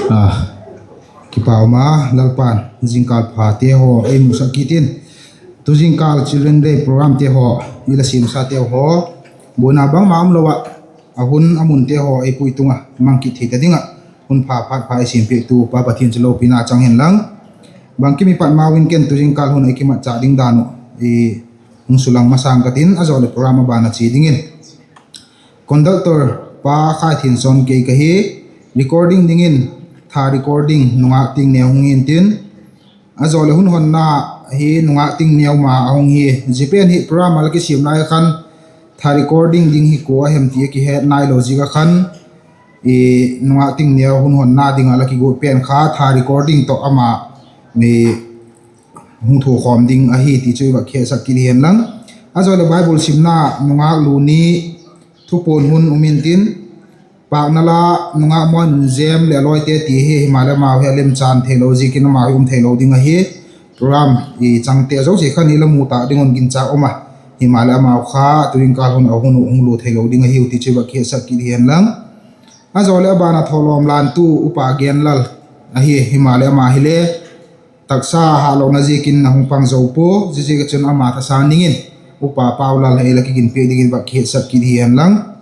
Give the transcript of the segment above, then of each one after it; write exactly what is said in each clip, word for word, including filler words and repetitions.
A, kipak um a, Lalpa'n zingkâl phate haw ei musak kit in, tu zingkâl Children Day programte haw i la siamsateu haw, buaina bangma umlo ah, a hun a munte haw ei pui tung a mang kit thei ta ding ah, hun pha phat pha ei siampiaktu Pa Pathian chu lopina chang hen lang. Bangkim i pat mau in ken tu zingkâl hun ei kimatchâk ding dan uh hung sulang masâng ka tin, a zaw leh program a ban a chia dingin conductor pa Khaithianson kei ka hi. Recording dingin Tha Recording Nungâk Tingneu hung hi'ntin, a zaw leh hun honna hi Nungâk Tingneu ma a hung hi. Zia pen hi program a la kisiam lai khan Tha Recording ding hi kua a hem ti a kihet nailo ziak ah khan, Nungâk Tingneu hun honna ding ah la kiguat pen kha Tha Recording tawh ama hung thuakhawm ding ahi ti chu i vak khiaksak kit hi hen lang. A zaw leh Bible simna Nungâk Lu ni, Thupuan hun um intin, Pâkna La, Nungâk Mawi Nunzem leh a lawite ti hi, himaleh amau hi a lemchan theilo ziakin amau hi um theilo ding ahi. Program i changte zosia khan i la mu tâk ding un ginchâk um a, himaleh amau kha tu zingkâl hun a hun uh hung lua theilo ding ahiu ti chu i vak khiaksak kit hi hen lang. A zaw leh a ban a thawlawm lantu Upa Genlal ahi, himaleh ama hile taksa hatlona ziakin a hung pang zo pua, ziaziak ah chun ama thasâng dingin Upa Paulal ei la kiginpiak dingin vak khiaksak kit hi hen lang.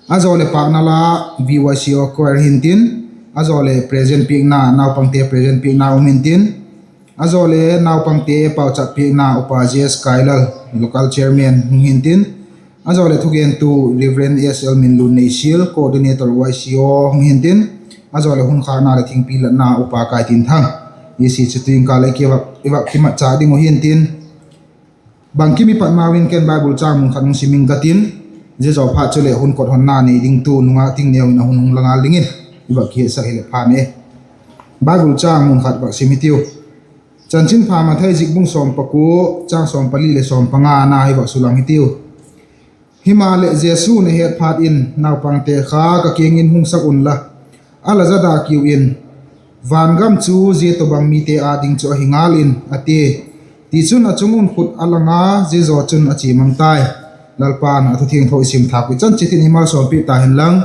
A zaw leh Pâkna La VYCO choir hi'ntin, a zaw leh present piakna, naupangte present piakna um intin, a zaw leh naupangte pauchap piakna Upa J S Kailal, local chairman hung hi'ntin, a zaw leh thugentu Reverend S L Minlun Neisial, coordinator YCO hung hi'ntin, a zaw leh hun khâkna leh thingpi latna Upa Kaitinthang. Zia chu tu zingkâl i vak kimatchâk ding uh hi'ntin, bangkim i pat mau in ken Bible châng mun khat hung sim ing ka tin, zia zaw phat chuleh hun kot honna nei dingtu Nungâk Tingneu in a hun hung la ngal dingin i vak khiaksak hileh phan e. Bible châng mun khat vak sim hitiu. Chanchinpha Mathai zik bung sawm pakua, châng sawm pali leh sawm pangana hi vak sulang hitiu. Himaleh Jesu'n a het phat in, Naupangte kha ka kiang in hung sak unla, a la zada kiu in; vangam chu zia tawhbang mite â ding chu ahi ngal in, a tia. Tichun a chung un khut a lang a, zia zaw chun a chia mang tai. Lalpa'n a thu thiangtho i sim thâk uh chan chiat in ei malsawmpi ta hen lang.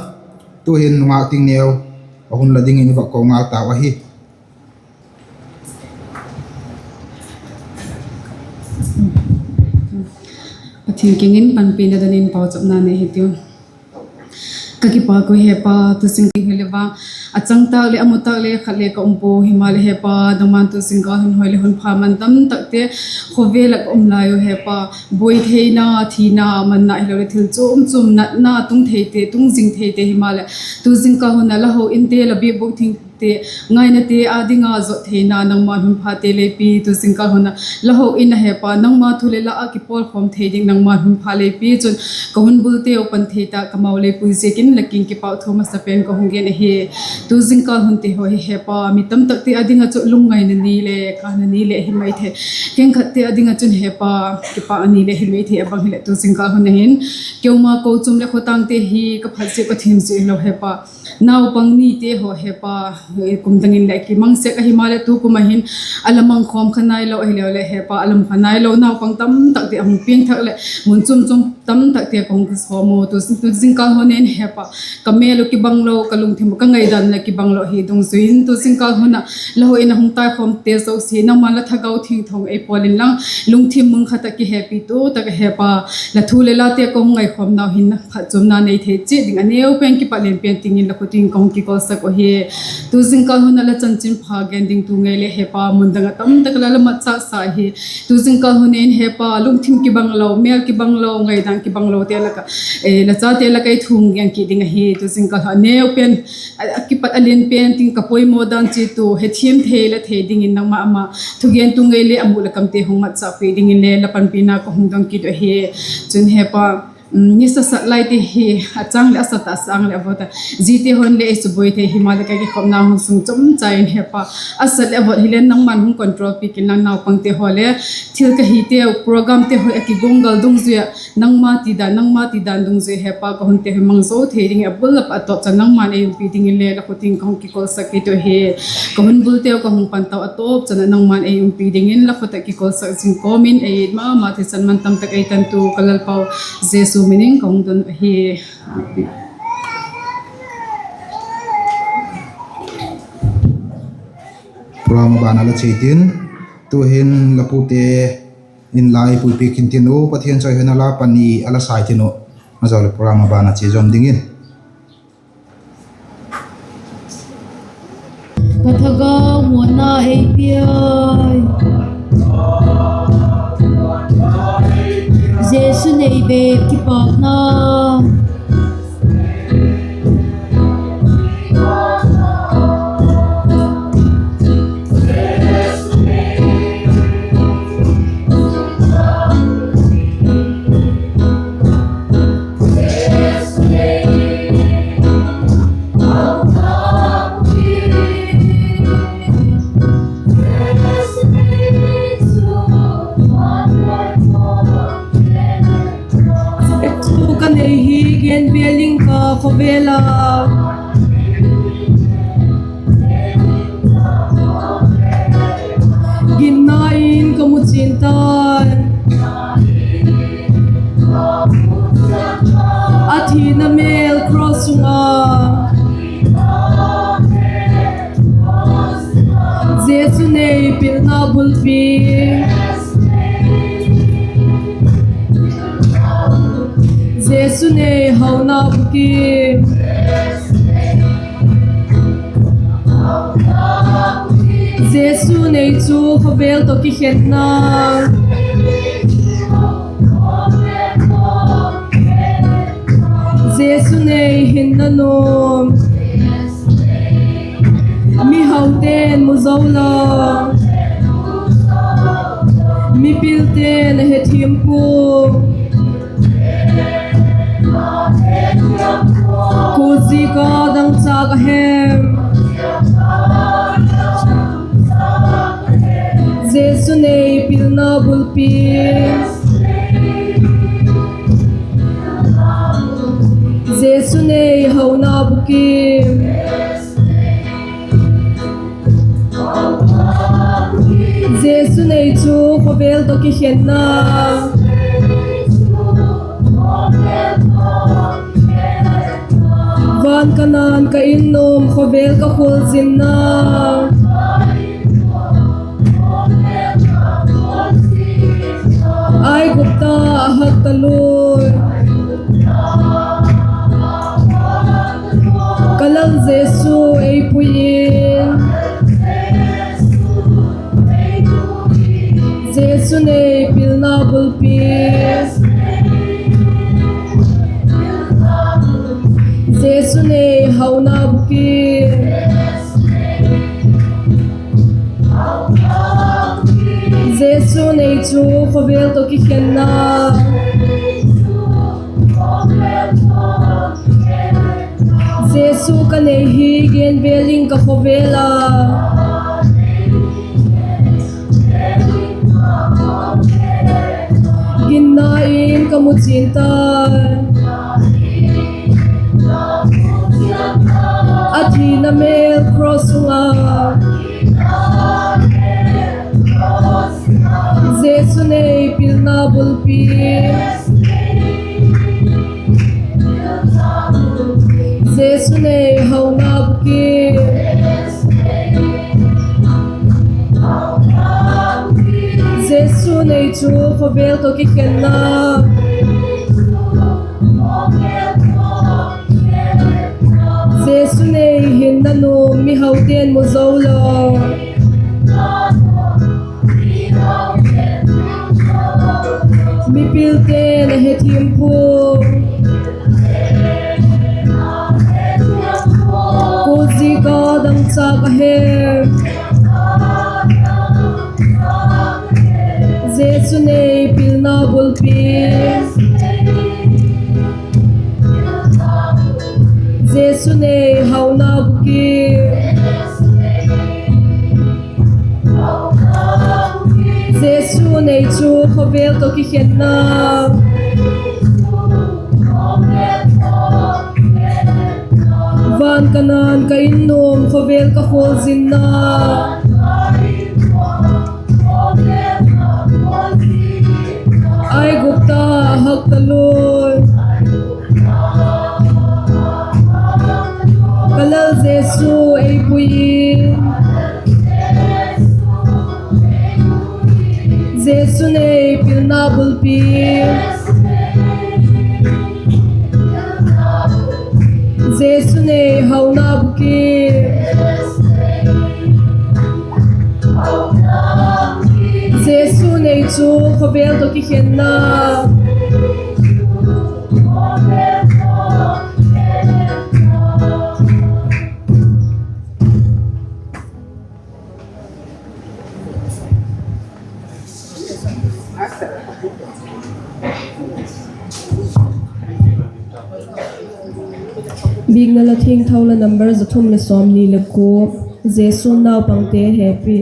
Tu'hin Nungâk Tingneu a hun la dingin i vak ko ngal tau ahi. Pathian kiang in panpina don in pauchapna nei hitiu. Ka kipak ui Hepa, tu zingkâl hun hoi le vang a chang tâk leh a mu tâk le khat le ka um pua, himaleh Hepa, nangma'n tu zingkâl hun hoi leh hun pha man tam takte khawvel ah ka um lai u Hepa, buai theina, thina, manna hiloleh thil chuam chuam, natna, tung theite, tung zing theite, himaleh tu zingkâl hun a la ho inte, la biakbûk thingte, ngainate â ding a zot theina nangma'n hun phate lei pi. Tu zingkâl hun a la ho in a Hepa, nangma thu leh la ah kipawlkhawm thei ding nangma'n hun pha lei pi. Chun ka hun bulte uh pan thei ta ka mau lei pui ziakin la kiang kipakthu masa pen ka hung gen ahi. Tu zingkâl hunte haw hi Hepa, mi tam takte â ding ah chu lungngaina ni leh kâna ni leh hi mai thei, khenkhatte â ding ah chun Hepa, kipâkna ni leh hi mai thei. A bang hileh tu zingkâl hun a hin keima kochuam leh khawtangte hi ka phat ziau ka thiam ziau hilo Hepa, naupang nite haw Hepa, kum dang in leh kimang sek ahi maleh tukum a hin a la mang khawm kha nailo ahiloleh Hepa, a la mu kha nailo naupang tam takte a hung piang thak leh mun chuam chuam tam takte ka hung kisawm u. Tu zingkâl hun in Hepa, ka mêl uh kibanglo, ka lungthim uh ka ngaidan leh kibanglo hi dungzui in tu zingkâl hun a la ho in a hung taikhawmte zosia nangma'n la thagau thiangtho ei pawl inlang, lungthim mun khat ah kihepitu tak ah Hepa, la thu leh late ka hung ngaikhawmnau hin phatchuamna nei thei chiat ding a neu pen kipat lian pen tiang in la khut in ka hung kikolsak uhi. Tu zingkâl hun a la chanchinpha gen dingtu ngei leh Hepa, mun dang ah tam tak ah la la matchâksa hi. Tu zingkâl hun in Hepa, lungthim kibanglo, mêl kibanglo, ngaidan kibanglote lak ah, la chate lak ah i thu hung gen kit ding ahi. Tu zingkâl hun a neu pen, a kipat a lian pen tiang ka poimaw dan chiat uh hethiam thei la thei dingin nangma ama thugentu ngei leh a mu leh kamte hung matchâk piak dingin le la panpina ka hung dong kit uh ahi. Chun Hepa, nisa sat laite hi a chang leh a sat ah sâng leh a vot a, ziate haw'n le ei subuai thei himaleh ka kikhopna hun sung chomcha in Hepa, a sat leh a vot hile nangma'n hung control piak inlang naupangte haw le thil ka hiteu programte haw a kiguanggal dungzui ah nangma ti dan, nangma ti dan dungzui Hepa, ka hunte hi mang zo thei dingin a bul lak ah a tawp chan nangma'n ei umpi dingin le la khut in ka hung kikolsak kit uh ahi. Ka hun bulte uh ka hung pan tau a tawp chan ah nangma'n ei umpi dingin la khut ah kikolsak zing kawm in ei it ma ma thisan man tam tak ei tantu ka Lalpau Jesu min in ka hung don ahi. Program a ban a la chia tin, tu'hin la pute in la ei puipiak intin u, Pathian chawihoina la pani a la sa intin u, a zaw leh program a ban a chia zawm dingin. Ka thagau muanna ei pia i, Jesu nei bep kipâkna. Ka nei hi gen vêl ing ka khawvel a, ginna in ka mu chian tai. A thina mêl cross sung a, Jesu nei pilna bulpi, Jesu nei hauna bukim, Jesu nei chu khawvel tawh kikhenna, Jesu nei hinna nuam, mihaute'n mu zo lo, mipilte'n a hethiam pua, kua ziak a dangchâk a hem? Jesu nei pilna bulpi, Jesu nei hauna bukim, Jesu nei chu khawvel tawh kikhenna, van Kanaan ka in nuam khawvel ka khualzinna, Aigupta a hak talua, ka Lal Jesu ei pui in, Jesu nei pilna bulpi, Jesu nei hauna bukim, Jesu nei chu khawvel tawh kikhenna, Jesu ka nei hi gen vêl ing ka khawvel a, ginna in ka mu chian tai. A thina mêl cross sung a, Jesu nei pilna bulpi, Jesu nei hauna bukim, Jesu nei chu khawvel tawh kikhenna, Jesu nei hinna nuam, mihaute'n mu zo lo, mipilte'n a hethiam pua, kua ziak a dangchâk a hem? Jesu nei pilna bulpi, Jesu nei hauna bukim, Jesu nei chu khawvel tawh kikhenna, van Kanaan ka in nuam khawvel ka khualzinna, Aigupta a hak talua, ka Lal Jesu ei pui in, Jesu nei pilna bulpi. Jesu nei hauna bukim. Jesu nei chu khawvel tawh kikhenna. Biakna La Thiangtho La number za thum leh sawmni leh kua. Jesu naupangte hepi.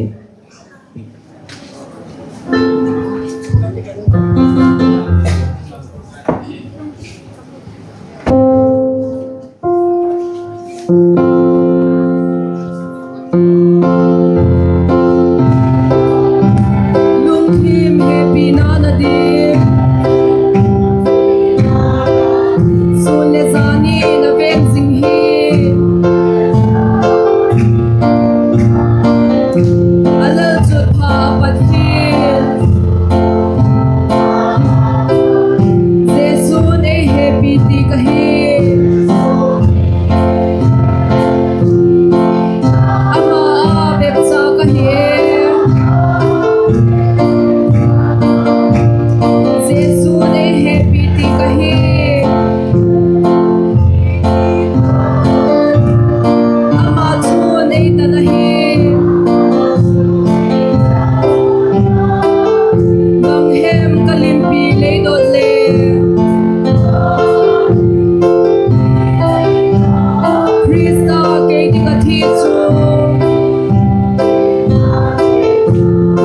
Lungthim hepina na ding, sun leh zan in a veng zing hi. A lalchutpha Pathian, Jesu'n ei hepi ti ka hi. Ama â bep cha ka hi e. Jesu'n ei hepi ti ka hi. Ama chun ei tan ahi. Bang hem ka limpi lei dot le, Khrista kei ding a thi chu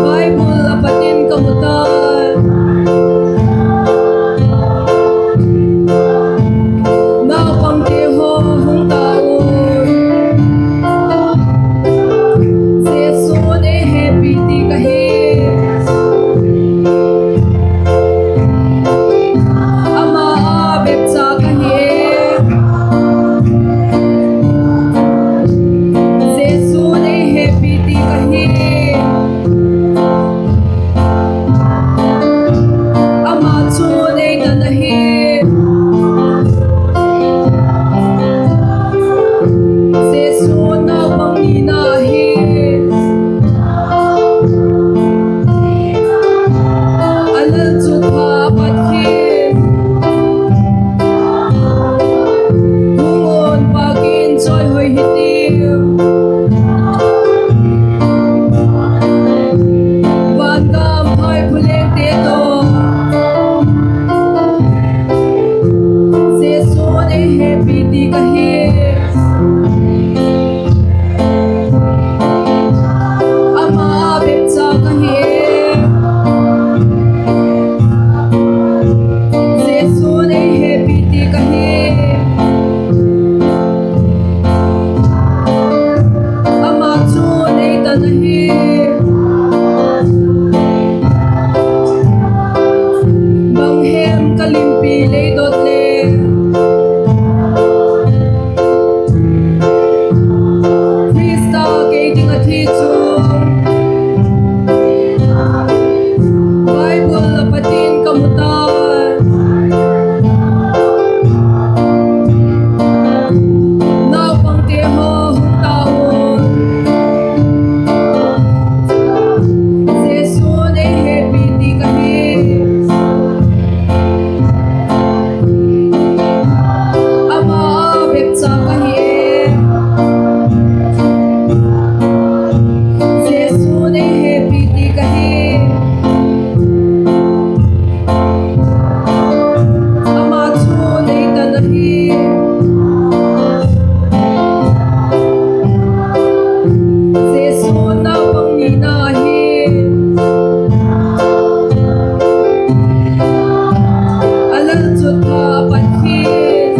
Bible a pat in ka mu ta. Naupangte haw, hung ta un. Jesu'n ei hepi ti ka hi. Ama â bep cha ka hi e. Jesu'n ei hepi ti ka hi. Ama chun ei tan ahi. Jesu'n naupang nina hi. A lalchutpha Pathian, hung un, pâk in, chawihoi hitiu. Vangam phaiphu lengte tawh, Jesu'n ei hepi ti ka hi. Ama â bep cha ka hi e. Jesu'n ei hepi ti ka hi. Ama chun ei tan ahi. Bang hem ka limpi lei dot le, Khrista kei ding a thi chu Bible a pat in ka mu ta. Naupangte haw, hung ta un. Jesu'n ei hepi ti ka hi. Ama â bep cha ka hi e. Jesu'n ei hepi ti ka hi. Ama chun ei tan ahi. Jesu'n naupang nina hi. A lalchutpha Pathian,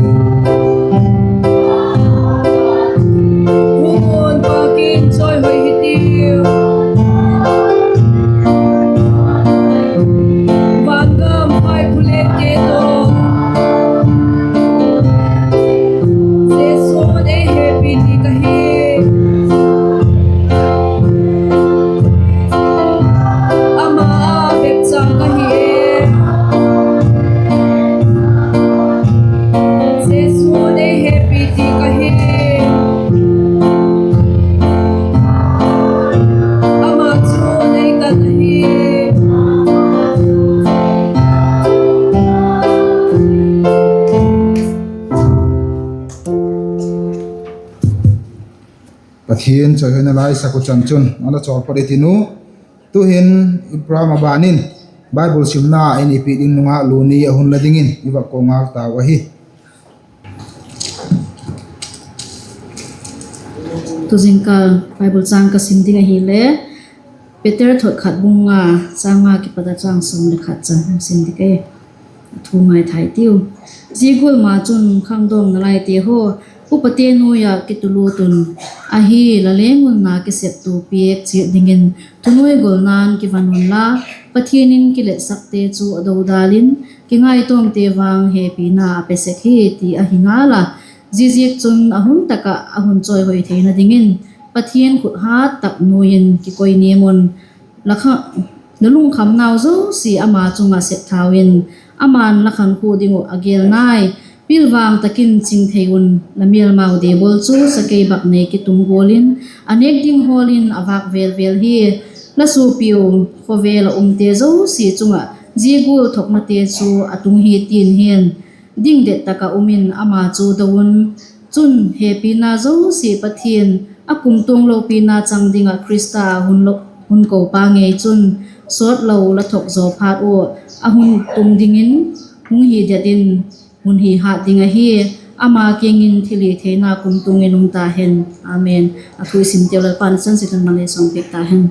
hung un, pâk in, chawihoi hitiu. Vangam phaiphu lengte tawh, Jesu'n ei hepi ti ka hi. Ama â bep Pathian chawihoina la i sak uh chan chun a la chawl phot i tin u. Tu'hin i program a ban in Bible simna i nei piak ding nungâk Luni a hun la dingin i va ko ngal tau ahi. Tu zingkal Bible châng ka sim ding ahile, Peter thot khat bung nga, châng nga kipat a châng sawm leh khat chan hung sim ding ka hi. A thu ngaithai tiu. Zia gual ma chun khangdawng nalaite haw, upate nuai ah kitulut un, ahi la leng un na kiseptu piak chiat dingin thunuai golna'n kivan unla, Pathian in kiletsakte chu a dodal in, kingaitawmte vang hepina a pe sek hi ti ahi ngal a. Ziaziakchun a hun tak ah a hun chawihoi theina dingin Pathian khut hat tak nuai in kikoi niam un. La lungkhamnau zosia ama chung ah sep thau in, ama'n la khankhua ding uh a gel nai. Pilvang tak in ching thei un, la mêlmau diabol chu sakeibaknei kitung gual in, a nêk ding hawl in a vâk vêl vêl hi. La suapiu khawvel ah umte zosia chung ah zia gual thoknate chu a tung hi tin hian, ding det tak ah um in ama chu do un. Chun hepina zosia Pathian, a kumtuang lopina chang ding ah Khrista a hun kopa ngei chun, sawt lo la thok zaw phat ua a hun tung dingin hung hi det in, hun hi hat ding ahi. Ama kiang in thilhitheina kumtuang in um ta hen. Amen. A thu i simteu Lalpa'n a chan chiat in malsawm piak ta hen.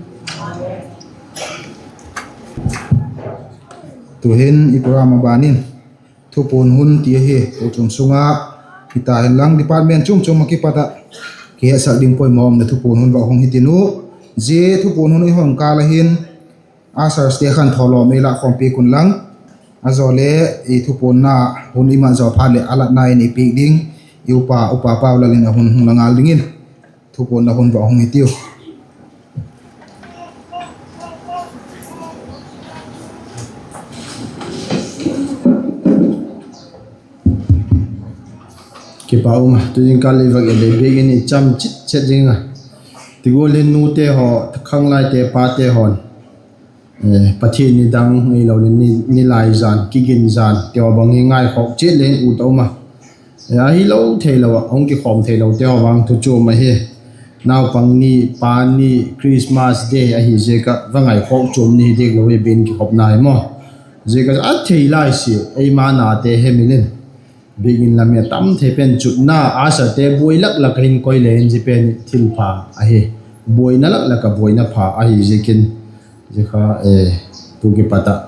Tu'hin i program a ban in thupuan hun ti ahi, kochuam sung ah hita hen lang department chuam chuam ah kipat ah kihetsak ding poimaw um leh thupuan hun va hung hi tin u. Zia thupuan hun i hung kâl a hin usherste khan thawlawm ei la khawm piak un lang, a zaw le i thupuanna hun i mat zaw phat leh a latna i nei piak ding i upa, Upa Paulal in a hun hung la ngal dingin thupuanna hun va hung hi tiu. Kipak um a, tu zingkal i vak et le biakin i cham chit chet zing a. Ti gual in nute haw, khanglaite pate haw'n Pathian ni dang ahilo le ni, ni lai zan, kigin zan ti haw bang hi ngaikhawk chiat le in ut a um a. Ahilo theilo ah hung kikhawm theilote haw vang thu chuam ahi. Naupang ni, pa ni, Christmas Day ahi ziak ah va ngaikhawk chuam ni hi diak lo hi, biakin kikhopna hi maw. Ziak ah a thei lai sia, eima nate hemil in biakin lam hi a tam thei pen chutna, usherte buai lak lak ah hin koi le in zia pen thilpha ahi. Buaina lak lak ah buaina pha ahi ziakin, zia kha tu kipat ah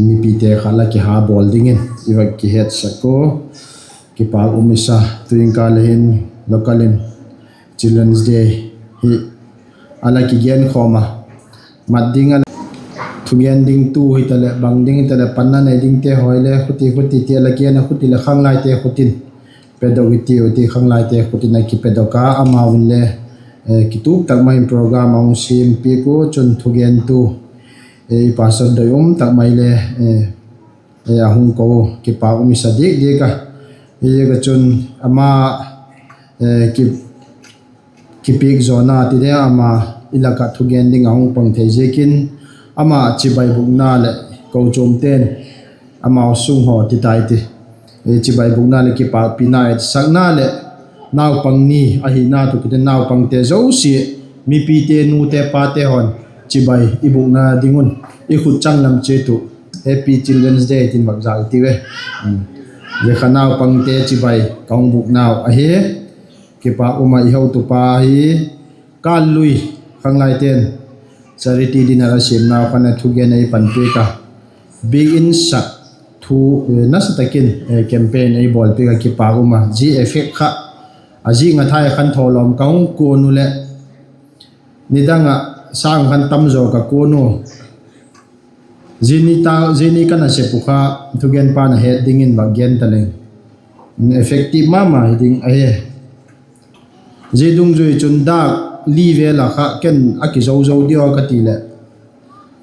mipite kha la kiha bawl dingin i va kihetsak u. Kipak um i sa, tu zingkal a hin local in Children's Day hi a la kigen khawm a, mat ding a, thugen dingtu hitaleh, bang ding hitaleh, panna nei dingte haw le khuti khuti ti a la gen a, khuti leh khanglaite khut in pedok i tiu ti, khanglaite khut in a kipedok a, amau in le kituk tak mai in program a hung siam piak u. Chun thugentu i pastor doi um tak mai le a hung ko, kipak um i sa diak diak a. Ziak ah chun ama ki kipiak zawna ti le ama i lak ah thugen ding a hung pang thei ziakin, ama chibai bûkna leh kochuamte'n amau sung haw ti tai ti, chibai bûkna leh kipakpina etsakna leh naupang ni ahina tawh kiten naupangte zosia, mipite, nute, pate haw'n chibai i bûkna ding un i khut changlam chiat uh Happy Children's Day tin vak zak i tiu e. Zia kha naupangte chibai ka hung bûknau ahi. Kipak um a, i hotupa hi Kâllui khanglaite'n charity dinner a siamnau khan a thugen ei panpiak a, biakin sak thu nasa tak in campaign ei bawlpiak a, kipak um a. Zia effect kha a zik nga thai khan thawlawm ka hung kuan u leh, nidang ah sâng khan tam zaw ka kuan u. Zia ni ka nasep uh kha thugenpa'n a het dingin vak gen ta leng, effective ma ma hi ding ahi. Zia dungzui chun dâk li vel a kha ken a kizo zo diu a ka ti leh,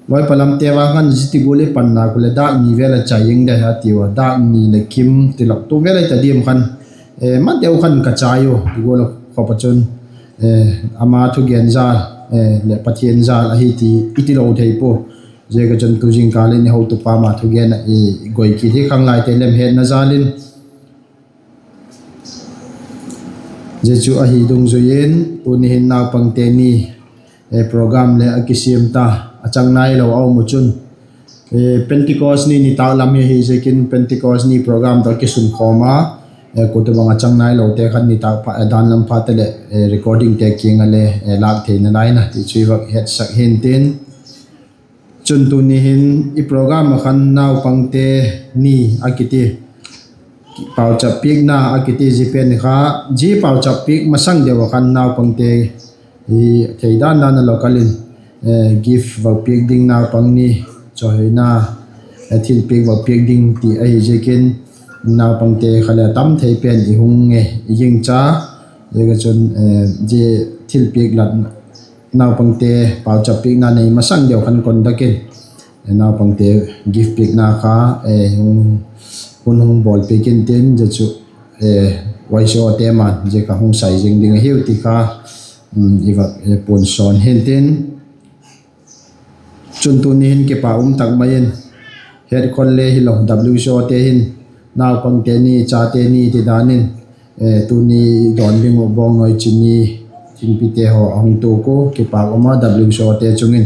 lawipa lamte vang khan zia ti gual i panna ku leh dâk ni vel a chai ing de a tiu a, dâk ni leh kim ti lo tu vel a i ta diam khan, ma deu khan ka chai u ti gual a khop ah chun, ama thugen zal leh Pathian zal ahi ti i ti lo thei pua. Ziak ah chun tu zingkal in i hotupa ma thugen ah i goi kit hi, khanglaite lem hetna zal in Zia chu ahi dungzui in tuni hin naupangte ni program le a kisiam ta, a chang nailo a um u chun, Pentecost ni nitâk lam hi ahi ziakin Pentecost ni program tawh a kisunkhawm a, kutubang a chang nailote khan nitâk pha, dan lam pha te leh recordingte kiang ah le lâk theina lai na ti chu i vak hetsak hintin. Chun tuni hin i program ah khan naupangte ni a kiti, pauchap piakna a kiti zia pen kha, zia pauchap piak masang deu ah khan naupangte hi thei dan dan a local in gift va piak ding, naupang ni chawihoina thilpiak va piak ding ti ahi ziakin naupangte kha le tam thei pen i hung e, i gingcha. Ziaka chun zia thilpiak lat, naupangte pauchap piakna nei masang deu khan conduct in naupangte gift piakna kha hun hung bawlpiak intin, zia chu YCOte ma'n zia kha hung sai zing ding ahiu ti kha i vak puansawn hintin. Chun tuni hin kipak um tak mai in, hetkhol le hilo WCOte hin naupangte ni, chate ni ti dan in tuni dawn ding uh Bawngnawi Chini thingpite haw a hung tuak u, kipak um a WCOte chung in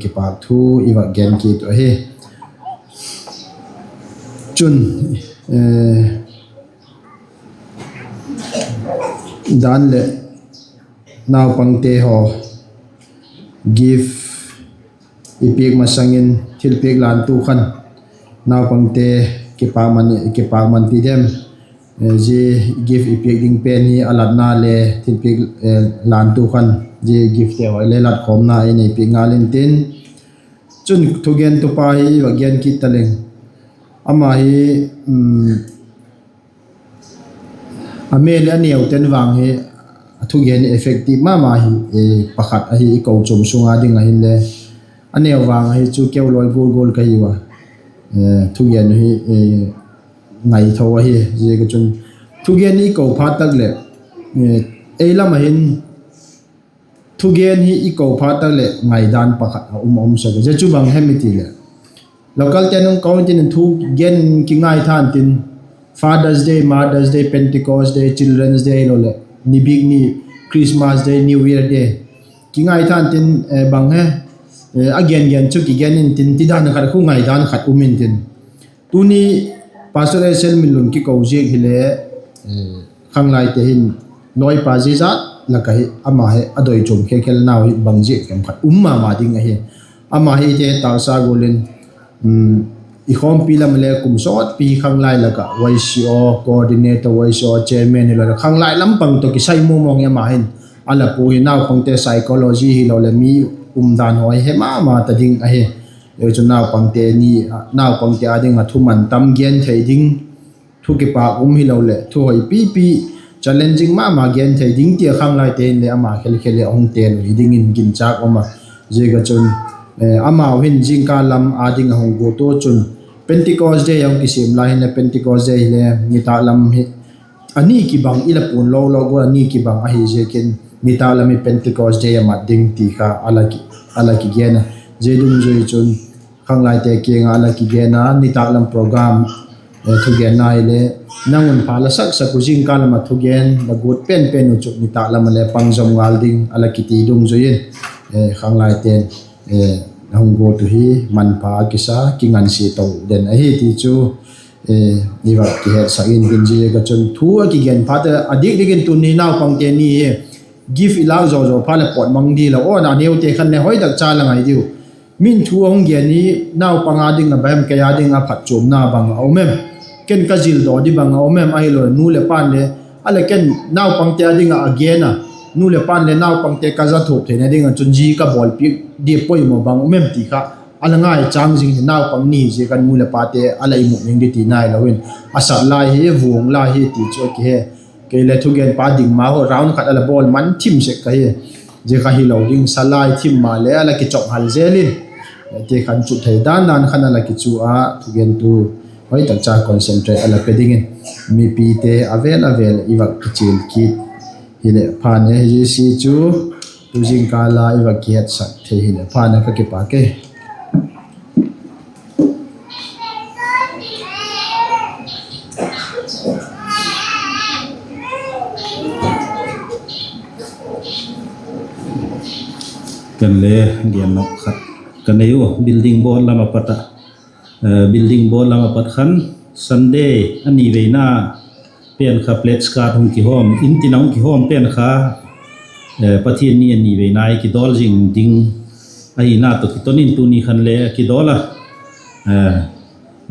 kipak thu i vak gen kit uh ahi. Chun dan leh naupangte haw gift i piak masang in thilpiak lantu khan naupangte kipâkman ti dem, zia gift i piak ding pen hi a latna le thilpiak lantu khan zia giftte haw le latkhawmna ei nei piak ngal intin. Chun thugentupa hi i vak gen kit ta leng, ama hi a mêl leh a neute'n vang hi a thugen effective ma ma hi, pakhat ahi i kochuam sung a ding ahinle, a neu vang ahi chu keu lawi gual gual ka hiu a, thugen hi ngaitho ahi. Ziaka chun thugen i ko phat tak leh ei lam ah hin thugen hi i ko phat tak leh ngaidan pakhat a um a um sek a, zia chu bang hem i ti leh, localte'n hung ko intin, thugen kingaitha intin, Father's Day, Mother's Day, Pentecost Day, Children's Day lo leh ni bik ni, Christmas Day, New Year Day, kingaitha intin, bang he, a gen gen chu kigen intin ti dan khat khu ngaidan khat um intin. Tuni Pastor Esel Minlun kiko ziak hile, khanglaite hin lawipa zia zat lak ahi, ama hi a doi chuam khel khel nau hi bang ziak khenkhat um ma ma ding ahi. Ama hi te tâksa gual in i khawmpi lam le kum sawtpi khanglai lak ah Y C O coordinator, Y C O chairman hilo leh khanglai lam pang tawh kisai mawng mawng hi ama hin a la pua hi, naupangte psychology hilo leh mi umdan haw hi he ma ma ta ding ahi. Chu naupangte â ding ah thuman tam gen thei ding, thu kipâk um hilo leh thu hoi pipi, challenging ma ma gen thei ding ti a khanglaite hin le ama khel khel a hung ten uh hi dingin ginchâk um a. Ziaka chun amau hin zingkal lam â ding a hung guat u chun Pentecost Day a hung kisiam lai hin le Pentecost Day hile nitâk lam hi a ni kibang i la puan lo lo gual a ni kibang ahi ziakin nitâk lam hi Pentecost Day a mat ding ti kha a la kigen a. Zia dungzui chun khanglaite kiang ah a la kigen a, nitâk lam program thugenna hile nang un pha la sak sak uh zingkal lam ah thugen la guat pen pen uh chu nitâk lam ah le pang zom ngal ding a la kiti dungzui in khanglaite'n a hung guat uh hi manpha a kisa, kingansia to den ahi ti chu i vak kihetsak intin. Ziaka chun thu a kigen phat a dik dik in tuni naupangte ni hi gift i lâk zaw zaw phat leh pawt mang di lo aw, a neute khan le hoi tak cha la ngai diu. Min thu a hung gen hi naupang â ding ah bang hem, kei â ding ah phatchuamna bang a um em, ken ka zildaw di bang a um em, ahilo nu leh pa'n le, a leh ken naupangte â ding ah a gen a, nu leh pa'n le naupangte ka za thuak theina ding ah chun zia ka bawlpiak di poimaw bang um em ti kha a la ngai châng zing hi, naupang ni hi ziak a nu leh pate a la imut ding di ti nailo in, a sat lai hi, vuang lai hi ti chu a kihe. Kei le thugenpa ding ma haw round khat a la bawl man thim sek ka hi. Zia kha hilo ding, sa lai thim maleh a la kichawk hal zel in, ti khan chu thei dan dan khan a la kichu a, thugentu hoi tak cha concentrate a la pe dingin mipite a vêl a vêl i vak kichial kit hileh phan e. Zia chu tu zingkal a i vak kihetsak thei hileh phan a, ka kipak e. Kan le gen nop khat ka nei u, building board lam a pat ah, building board lam a pat khan Sunday a ni veina pen kha pledge card hung kihawm, intin a hung kihawm pen kha Pathian ni a ni veina i kidawl zing ding ahina tawh kiton in tuni khan le a kidawl a,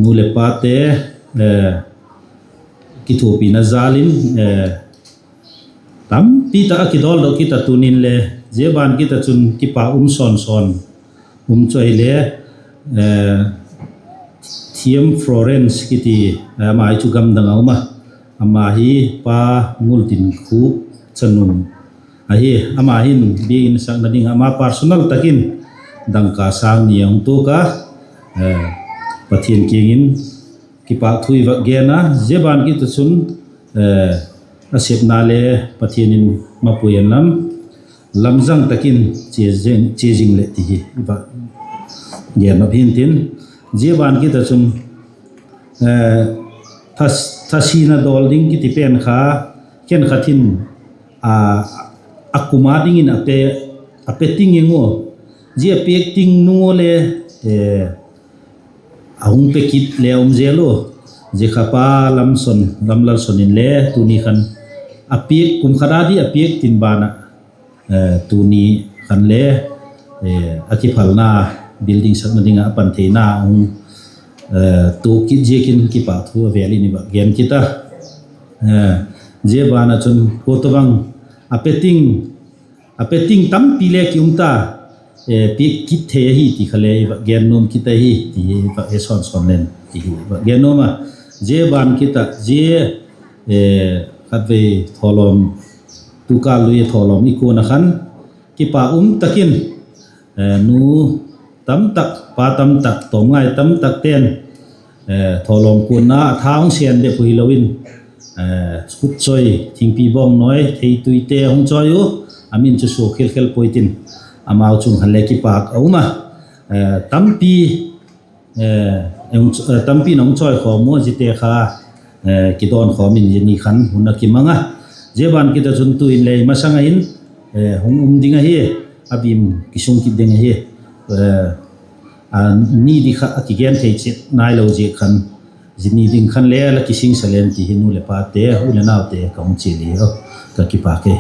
nu leh pate kithuapina jâl in tampi tak a kidawldok kit a, tuni'n le zia ban kit ah chun kipak um sawn sawn um chu ahile, Thiam Florence kiti, ama hi chu gamdang a um a, ama hi Pa Ngultinkhuk chanu ahi. Ama hin biakin sakna ding ama personal tak in dangka sâng ni a hung tuak a, Pathian kiang in kipakthu i vak gen a, zia ban kit ah chun a sepna le Pathian in mapui en lam, lamzang tak in chia zing leh ti hi i vak gen nop hi'ntin, zia ban kit ah chun thasina dawl ding kiti pen kha khenkhat in a kum a dingin a pe ting ing u, zia piak ting nung ua le a hung pe kit le um zel u. Zia kha Pa Lamson, Lamlalson in le tuni khan a piak, kum khat a di a piak tin ban ah, tuni khan le a kiphalna, building sakna ding ah a pan theina hung tuak kit ziakin kipakthu a vêl in i vak gen kit a. Zia ban ah chun kuatabang a pe ting tampi le ki um ta, piak kit thei ahi ti kha le i vak gen nuam kit ahi ti hi i vak he sawn sawn len ti hi i vak gen nuam a. Zia ban kit ah zia khatvei thawlawm, tukal lui thawlawm i kuan ah khan kipak um tak in nu tamtak, pa tamtak, tawmngai tamtak ten thawlawm kuanna a tha hung sen bep uh hilo in, khutchawi, thingpi bawng nawi, theituite hung chawi u, a min chu suak khelkhel puai tin, amau chung khan le kipak a um a, tampi tampi'n a hung chawikhawm u, ziate kha kidawnkhawm in zia ni khan hun a kimang a. Zia ban kit ah chun tu'in le masang ah hin hung um ding ahi, a bim kisung kit ding ahi. Ni di kha a kigen thei chiat nailo ziak khan, zia ni ding khan le la kisingsa leng ti hi nu leh pate, u leh naute ka hung chial hi, ka kipak e.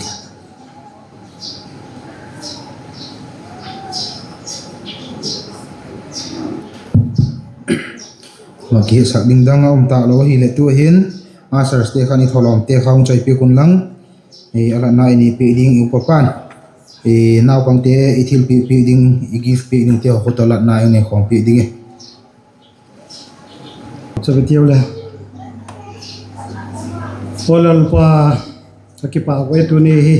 Kihetsak ding dang a um talo ahileh tu hin usherste khan i thawlawmte kha hung chawi piak un lang, a latna i nei piak ding i upa pa'n, naupangte i thilpiak piak ding, i gift piak dingte haw khut a latna i neikhawm piak ding e. Aw Lalpa, ka kipak e tuni hi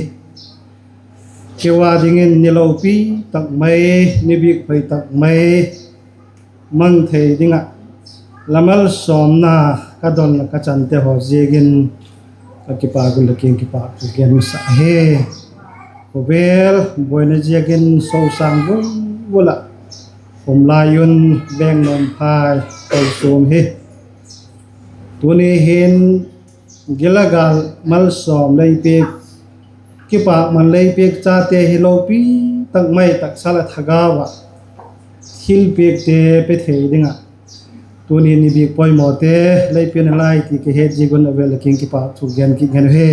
keiu â dingin ni lopi tak mai, ni bikphai tak mai mang thei ding ah la malsawmna ka don la ka chante haw ziakin ka kipak uh, la kiang kipakthu gen masa hi. Khawvel buaina ziakin sosâng vul vul ah um lai un, beng nuam phai, koi suam hi. Tuni hin gil a gâl malsawm lei piak, kipakman lei piak chate hi lopi tak mai tak sala thagau ah thilpiakte pe thei ding ah tuni ni bik poimawte lei piak nalai ti ka het ziak un a vêl a kiang kipakthu gen kit ngen uhi.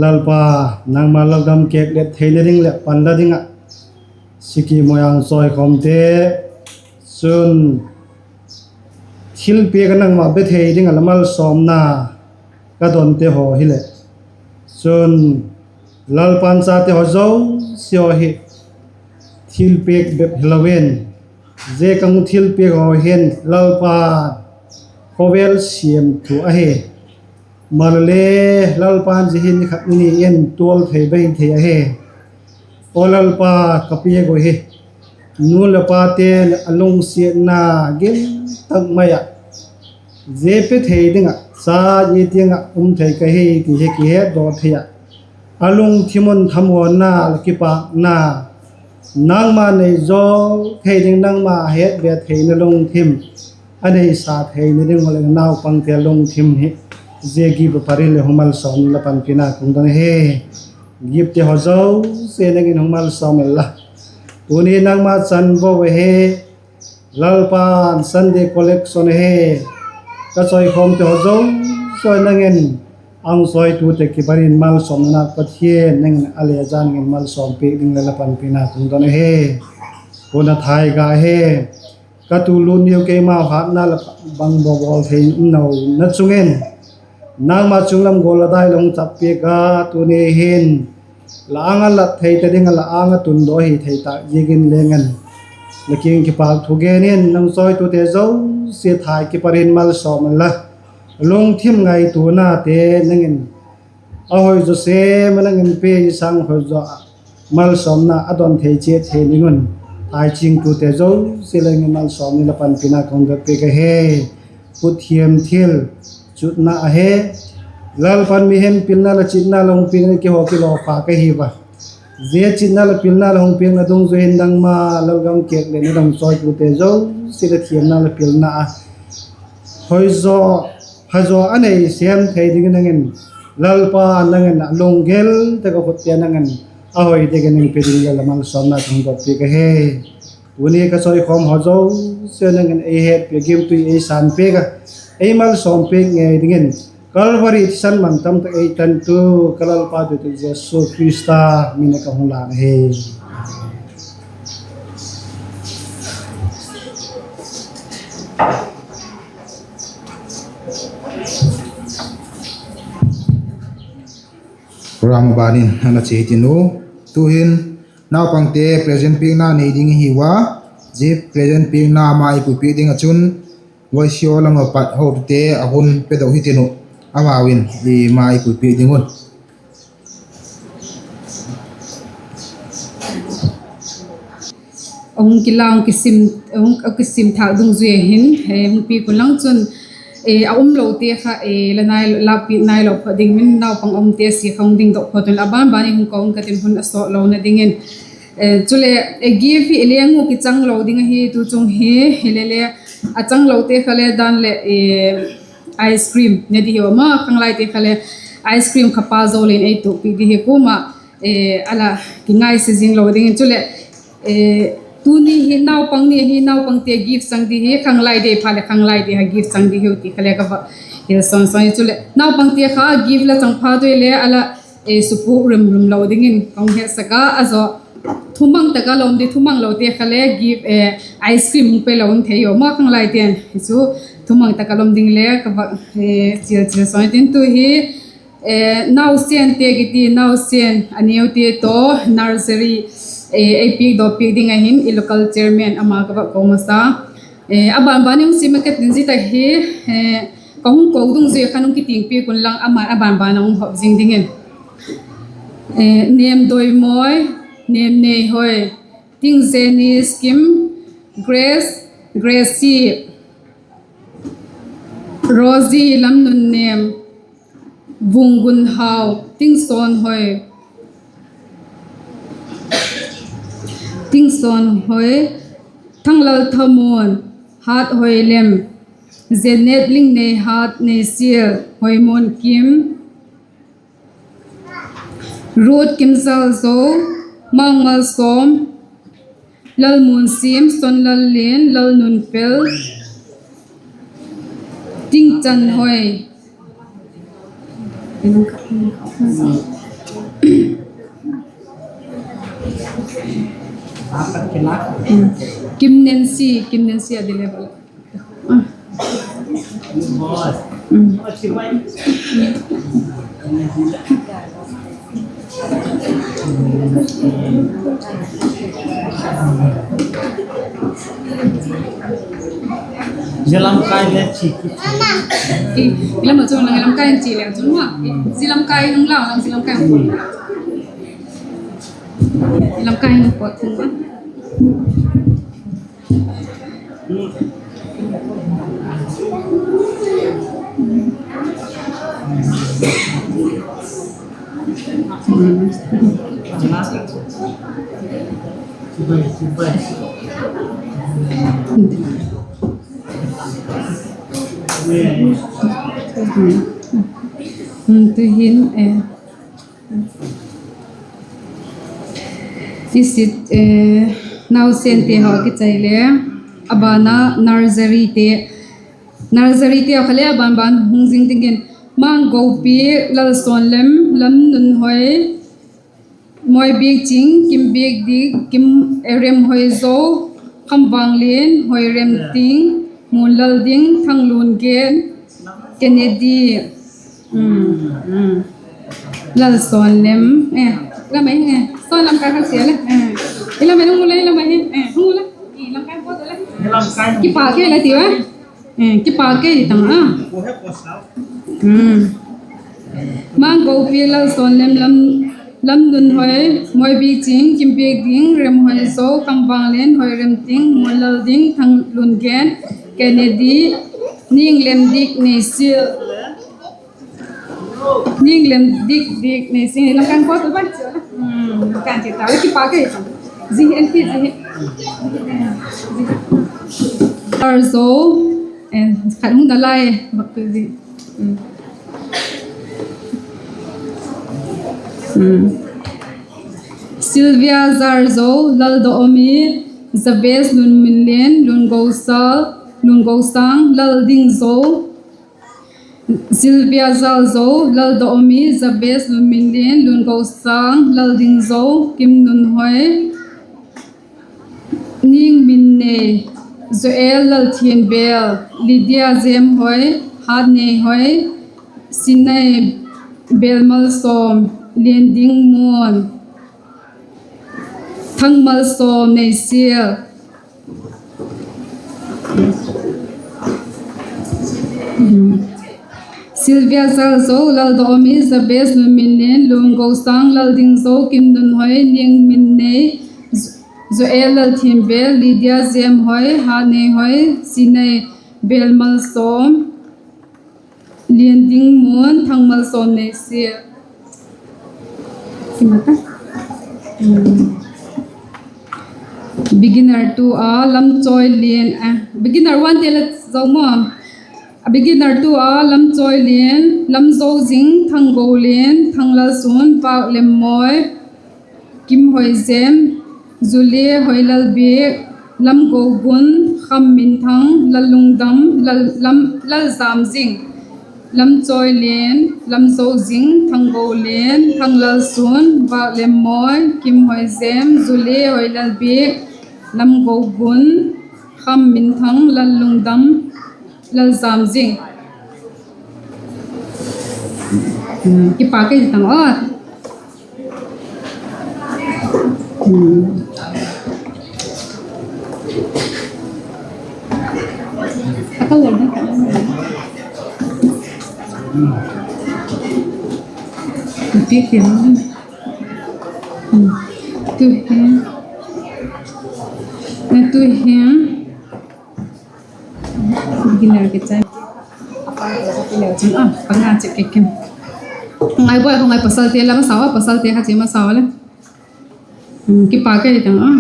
Lalpa, nangma ladam kêklet theina ding leh panla ding ah Siki Moyang chawikhawmte, chun thilpiak a nangma pe thei ding ah la malsawmna ka donte haw hileh, chun Lalpa'n chate haw zosia hi thilpiak bep hilo in, zia ka hung thilpiak haw hin Lalpa, khawvel siamtu ahi. Maleh Lalpa'n zia hi ni khat ni ni in tual thei, bei thei ahi. Aw Lalpa, ka piak uh hi nu leh pate'n a lungsiatna gim tak mai ah zia pe thei ding ah cha i tiang ah um thei ka hi ti hi kihetdaw thei ah, a lungthim un thamuanna leh kipakna, nangma nei zaw thei ding, nangma het be theina lungthim, a neisa theina ding uh leh naupangte lungthim hi zia gift a pat in leh hung malsawm in la panpina ka hung don ahi. Giftte haw zosia nang in hung malsawm inla, Tuni nangma chan vo ahi, Lalpa'n Sunday collection ahi, ka chawikhawmte haw zosia nang in, a hung chawitute kipat in malsawmna Pathian nang in a le zan in malsawm piak ding leh la panpina ka hung don ahi. Hun a thai ga hi, ka tu lut niu keimau hatna leh bang bawl thei um nau na chung in, nangma chung lam gual a dai la hung chap piak a, tuni hin la âng a lat thei ta ding ah la âng a tundaw hi thei tak ziakin leng in, la kiang kipak thu gen in, nang chawitute zosia thai kipat in malsawm inla, lungthim ngaituanate nang in a hoi zaw sem a nang in pia i sâng hoi zaw ah malsawmna a don thei chiat thei ding un, thai chingtute zosia leng in malsawm in la panpina ka hung dot piak ahi. Khut thiam thil chutna ahi, Lalpa'n mihem pilna leh chitna la hung piakna kihaw kilaw pha ka hi a. Zia chitna leh pilna la hung piakna dungzui hin nangma lalgam kêk leh na dam chawitute zosia leh thiamna leh pilna a hoi zaw, pha zaw a nei sem thei dingin nang in, Lalpa nang in a lunggel tak ah khutte nang in a hoi dingin nang pe ding leh la malsawmna ka hung dot piak ahi. Tuni ka chawikhawm haw zosia nang in ei hetpi a, gimtui ei san piak a, ei malsawm piak ngei dingin Calvary thisan man tam tak ei tantu ka Lalpa doi tak Jesu Khrista min a ka hung lân ahi. Program a ban in a na chia hitiu. Tu'hin naupangte present piakna nei ding i hiu a, zia present piakna mai puipiak ding ah chun voice a lam ah pat hotute a hun pedok hitiu. Amau in i mai puipiak ding un. A hung kilang, a hung kisim thâk dungzui a hin hung piak unlang chun, a umlote kha la lâkpiak nailo phat ding min naupang umte sia kha hung dingdok phot unla, a ban ban in hung ko un ka tin, hun a sawt lona dingin. Chuleh gift hi i leng u kichang lo ding ahi tu chung hi, hilele a changlote kha le dan leh ice cream ne di hiu a, ma khanglaite kha le ice cream kha pa zo leng ei tuakpiak di hi kuama a la kingaise zing lo dingin. Chuleh tuni hi naupang ni ahi, naupangte gift chang di hi, khanglai de phat leh khanglai de ha gift chang di hiu ti kha le ka va hil sawn sawn hi. Chuleh naupangte kha gift la chang phat ui le a la supuk rum rum lo dingin ka hung hetsak a, a zaw thumang tak a la um di, thumang lote kha le gift, ice cream hung pe lo um thei u a, ma khanglaite'n hi chu thumang tak a la um ding le ka va chial chial sawn tin. Tu hi nausen te kiti, nausen a neute tawh nursery ei piakdawpiak ding ahin i local chairman ama ka va ko masa. A ban ban in hung sim a ka tin, zia tak hi ka hung ko dungzui khan hung kitingpiak unlang ama a ban ban a hung hop zing dingin. Nemdoimawi, Nemneihoi, Tingzeni, Skim, Grace, Gracie, Rosie, Lamnunnem, Vunggunhau, Tingsawnhoi, Tingsawnhoi, Thanglalthamuan, Hathoilem, Janet, Lingneihat, Neisial, Hoimuankim, Ruth, Kimzalzo, Mangmalsawm, Lalmunsim, Sonlallian, Lalnunpel, Tingchanhoi, Kimnensi, Kimnensi a di level. Zia lam kai le chi ki. I lam a chun lang lam kai chi le chun ma. Zia lam kai nung lau lang zia lam kai. Lam kai nung pot thung ma. Tu'hin, eh, Ti sit, eh, Nausente haw kichai le, a ban a nurseryte, nurseryte kha le a ban ban hung zing dingin, Manggopi, Lalsawnlem, Lamnunhoi, Moibiakching, Kimbiakdik, Kim, eh, Remhoizo, Khamvanglen, Hoiremting, Munlalding, Thanglungen, Kennedy, Lalsawnlem, eh, lam ai, eh, sawn lam ka kha sia le, eh, i lam ai hung u le, i lam ai, eh, hung u le, i lam ka ko le, kipak kei la ti a, eh, kipak kei tang a. Manggopi, Lalsawnlem, Lam, Lamnunhoi, Moibiakching, Kimbiakding, Remhoizo, Khamvanglen, Hoiremting, Munlalding, Thanglungen, Kennedy, Ninglemdik, Neisil, Ninglemdik, Dik, Neisil, lam kan ko tu ban. Kan ti ta, kipak kei. Zi en ti zi. Arzo, eh, khat hung da lai, bak tu zi. Sylvia Zarzo, Laldaomi, Jabez Lunminlen, Lungosal, Lungosang, Laldingzo, Sylvia Zarzo, Laldaomi, Jabez Lunminlen, Lungosang, Laldingzo, Kimnunhoi, Ningminnei, Joel Lalthianbel, Lydia Zemhoi, Hatneihoi, Sinei Belmalsawm, Liandingmun, Thangmalsawm Neisial, Sylvia Zarzo, Laldaomi, Jabez Lunminlen, Lungosang, Laldingzo, Kimnunhoi, Ningminnei, Joel Lalthianbel, Lydia Zemhoi, Hatneihoi, Sinei Belmalsawm, Liandingmun, Thangmalsawm Neisial. Beginner two a Lamchawilian, ah, beginner one te la zo maw? A beginner two a Lamchawilian, Lamzozing, Thanggolian, Thanglalsun, Vâklemmawi, Kimhoizem, Zulie Hoilalbiak, Lamgogun, Khamminthang, Lallungdam, Lal, Lam, Lalzamzing, Lamchawilian, Lamzozing, Thanggolian, Thanglalsun, Vâklemmawi, Kimhoizem, Zulie Hoilalbiak, Lamgogun, Khamminthang, Lallungdam, Lalzamzing. Kipak kei tang a. Tu hi, tu hi. Beginner kichai. A, panga chep kei kem. Ngai boi, ngai pasalte la masa a, pasalte kha chi masa le. Kipak kei tang a.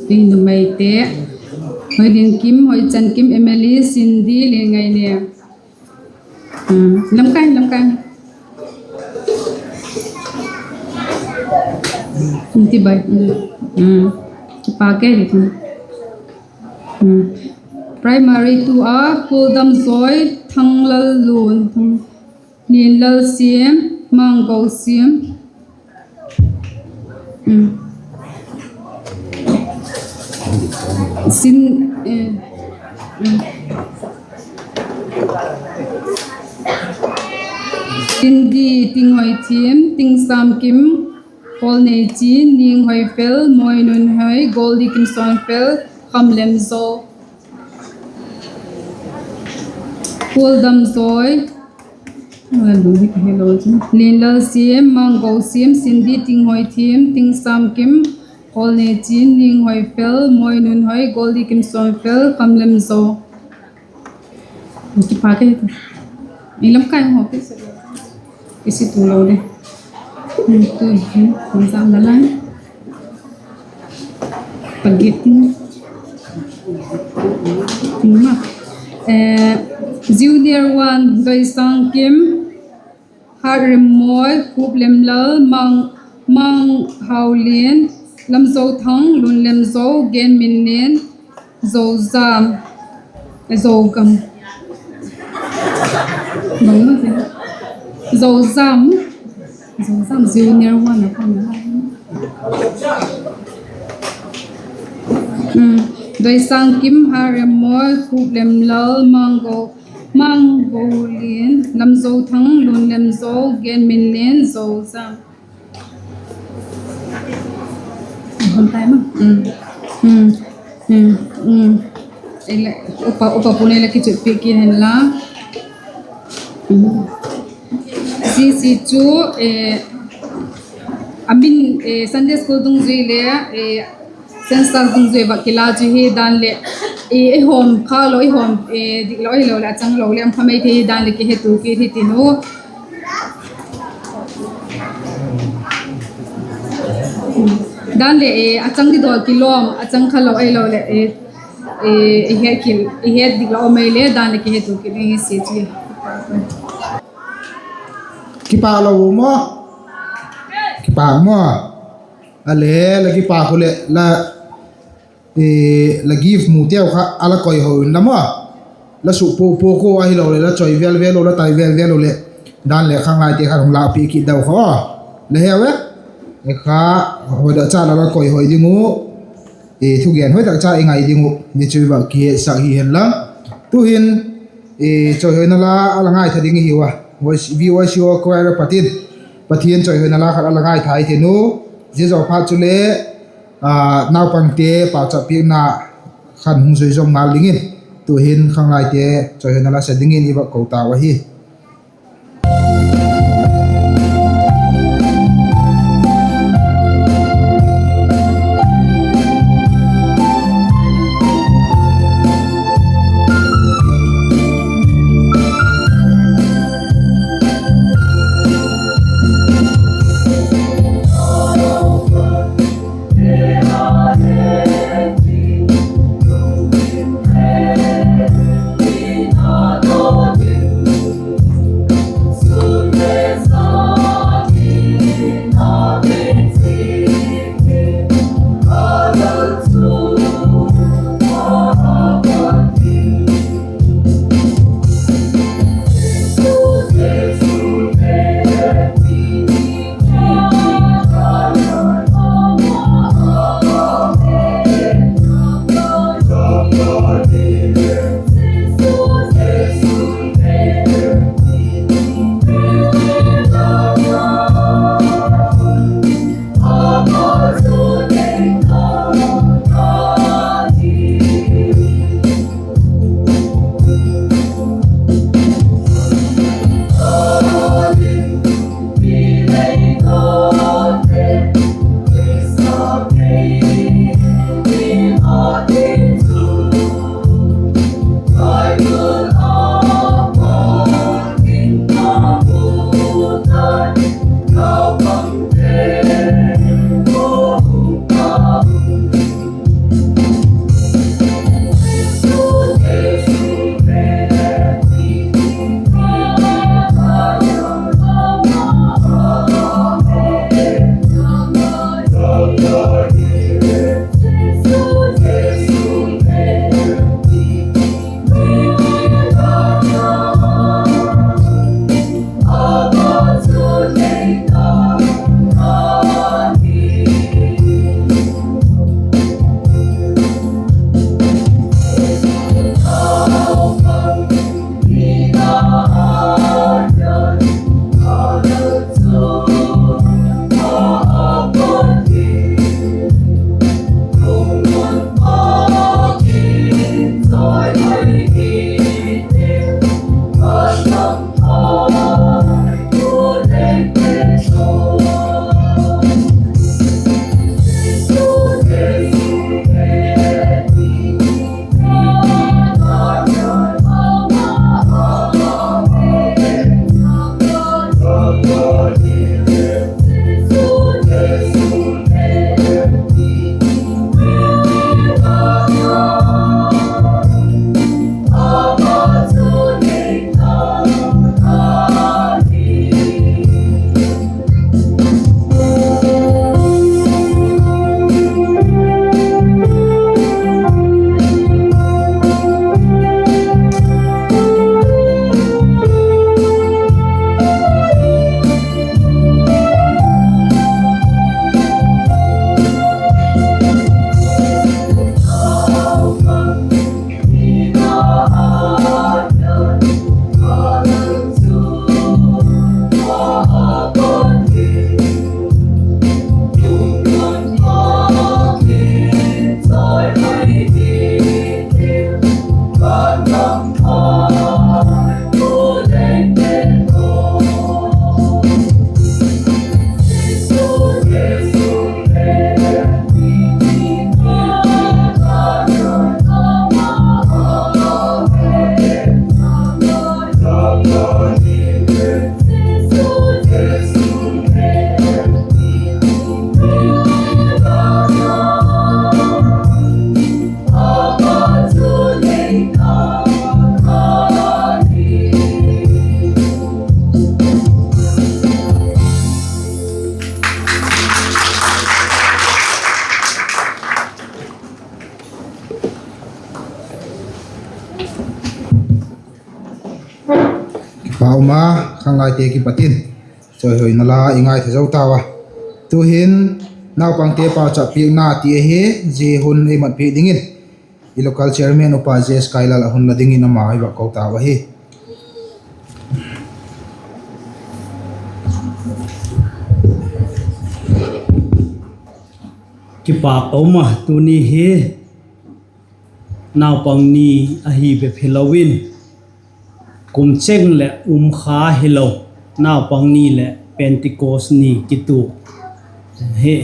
Ei numeite. Hoiliankim, Hoichankim, Emily, Cindy, Lianngailian. Lamkai, lamkai. Ti bai. Kipak kei. Primary two a Khuldamzoi, Thanglallun, Lianlalsiam, Mangkosiam, Sin, eh, Cindy, Tinghoithiam, Tingsamkim, Kawlneichin, Ninghoifel, Moinunhoi, Goldi Kimsawmfel, Khamlemzo, Khuldamzoi, Lianlalsiam, Mangkosiam, Cindy, Tinghoithiam, Tingsamkim, Kawlneichin, Ninghoifel, Moinunhoi, Goldi Kimsawmfel, Khamlemzo. Kipak kei. I lamkai ho kei se. I si tu lo de. Tu hi, exam la lai. Pagit. Junior one, Doisangkim. Hat Remmawi, Khup Lemlal, Mang, Mang Haulian, Lamzothang, Lunlemzo, Genminlian, Zozam, Zogam, Zozam, Zozam Junior One a kong. Doisangkim, Hat Remmawi, Khup Lemlal, Mang Go, Mang Golian, Lamzothang, Lunlemzo, Genminlian, Zozam. Upa pu nei la kichut piak kit hen la. Zia chu, a min, Sunday school dungzui le census dungzui va kila chu hi dan leh, ei hawm khâk lo, ei hawm dik lo, ahiloleh a chang lo leh um kha mai thei hi dan leh kihetu kit hi tin u. Dan leh a chang didol kilawm, a chang kha lo ahiloleh i het dik lo um mai le dan leh kihetu kit ding hi sia chu. Kipâk lo u maw? Kipâk maw? A le, la kipâk u leh la gift mu teu kha a la koihoi un la maw. La suk puak puak u ahiloleh la choi vel vel u, la tai vel vel u leh dan leh khanglaite kha hung lâkpi kit deu kha aw. La heu e? E kha, hoitak cha la la koihoi ding u, thugen hoitak cha i ngai ding uh, zia chu i va kihetsak hi hen la. Tu'hin chawihoina la a la ngaitha ding i hiu a, VYCO choir patin, Pathian chawihoina la khat a la ngaitha i tin u. Zia zaw phat chule naupangte pauchap piakna khan hung zui zom ngal dingin, tu'hin khanglaite chawihoina la sa dingin i va ko tau ahi. Ama khanglai te kipat in chawihoina la i ngaitha zo tau a. Tu'hin naupangte pauchap piakna ti ahi, zia hun ei mat piak dingin i local chairman upa J S Kailal a hun la dingin ama i va ko tau ahi. Kipâk a um a, tuni hi naupang ni ahi bep hilo in, kum cheng leh um kha hilo, naupang ni leh Pentecost ni kituak hi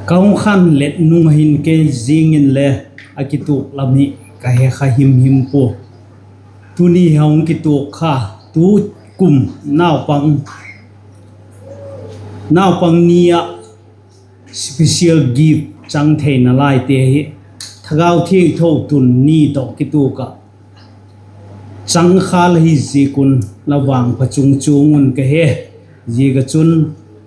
ka hung khan let nung hin kei zing inle a kituak lam hi ka he kha himhim pua. Tuni hi a hung kituak kha, tu kum naupang, naupang ni ah special gift chang theina laite hi Thagau Thiangtho tun ni tawh kituak ah chang kha la hi ziak un la vangpha chung chuang un ka he. Ziak ah chun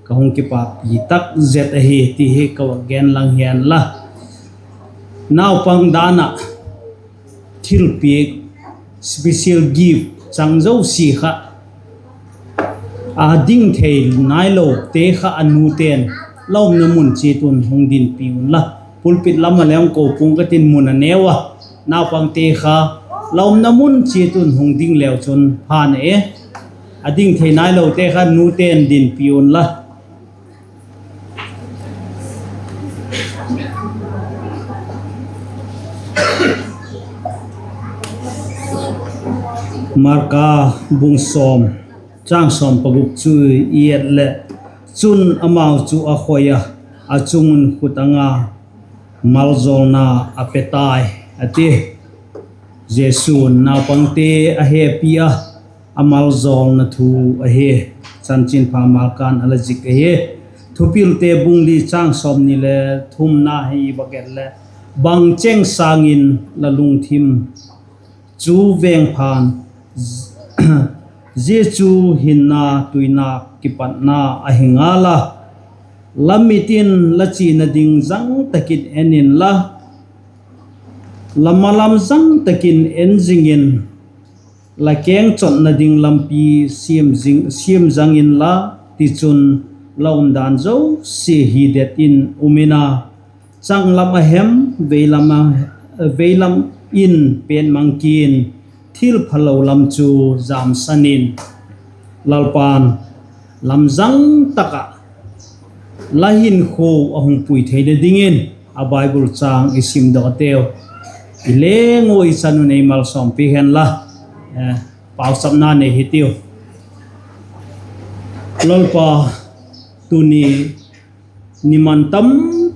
ka hung kipâkpi tak zet ahi ti hi ka va gen lang hianla, naupang dan ah thilpiak, special gift chang zosia kha a ding thei nailote kha a nute'n la umna mun chiat un hung dinpi unla. Pulpit lam ah le hung ko pua'ng ka tin, mun a neu a, naupangte kha la umna mun chiat un hung ding leu chun pha na e. A ding thei nailote kha nute'n dinpi unla. Marka bung sawm, châng sawm paguk chu i et leh, chun amau chu a khoi a, a chung un khut a nga, maljawlna a pe tai, a ti. Jesu'n naupangte a hepi a, a maljawlna thu ahi. Chanchinpha Marka'n a la zik ahi. Thupilte bung li châng sawmni le thumna hi i va et leh, bang cheng sâng in la lungthim chu vêng pha'n, zia chu hinna tuina kipatna ahi ngal a. La mit in la chiana ding zang tak in en inla, la ma lam zang tak in en zing in, la keng chotna ding lampi siam zang inla, tichun la umdan zosia hi det in um in a, changlam a hem, veilam in pêtmang ki'n, thil phalo lam chu jamsan in. Lalpa'n lamzang tak ah la hinkhua a hung pui theina dingin a Bible châng i simdawkteu i leng ua i chan un ei malsawmpi hen la, pauchapna nei hitiu. Lalpa, tuni ni man tam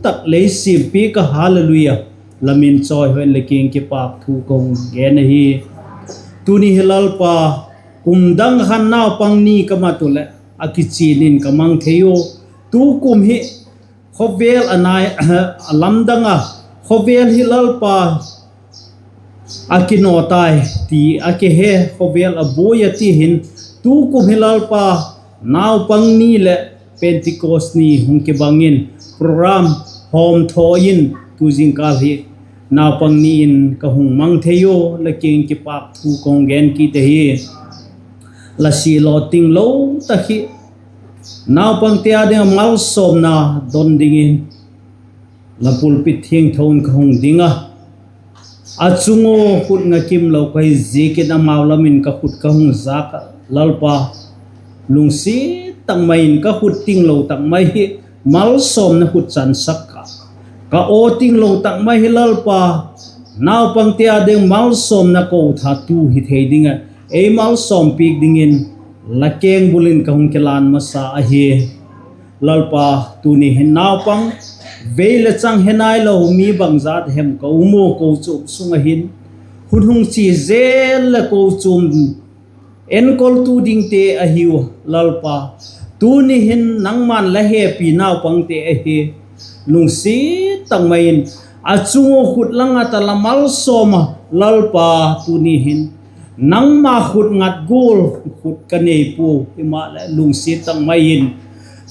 tak lei siampi ka, Hallelujah, la min chawihoi in la kiang kipâk thu ka hung gen ahi. Tuni hi Lalpa, kum dang khan naupang ni ka mat u leh a kichian in ka mang thei u. Tukum hi khawvel a nai, a lamdang a, khawvel hi Lalpa a kinaw tai ti a kihe, khawvel a buai a ti hin, tukum hi Lalpa, naupang ni leh Pentecost ni hung kibang in, program hawmthaw in, tu zingkal hi naupang ni in ka hung mang thei u, la kiang kipâk thu ka hung gen kit ahi. La silaw tinglo tak hi naupangte â ding ah malsawmna don dingin la pulpit thiangtho in ka hung ding a, a chung ua khut nga kimlo ka hi ziakin amau lam in ka khut ka hung zâk a, Lalpa, lungsiat tak mai in ka khut tinglo tak mai hi malsawmna khut chansak a, ka aw tinglo tak mai hi Lalpa, naupangte â ding malsawmna ko thatu hi thei ding ah ei malsawmpiak dingin la kengbul in ka hung kilan masa ahi. Lalpa, tuni hin naupang vei leh chang he nailo mi bangzat hem ka um u kochuam sung ah hin, hun hung chia zel leh kochuam enkoltu dingte ahiu, Lalpa. Tuni hin nangma'n la hepi naupangte ahi, lungsiat tak mai in a chung ua khut la ngat a la malsawm a, Lalpa, tuni hin nangma khut ngat gual khut ka nei pua, himaleh lungsiat tak mai in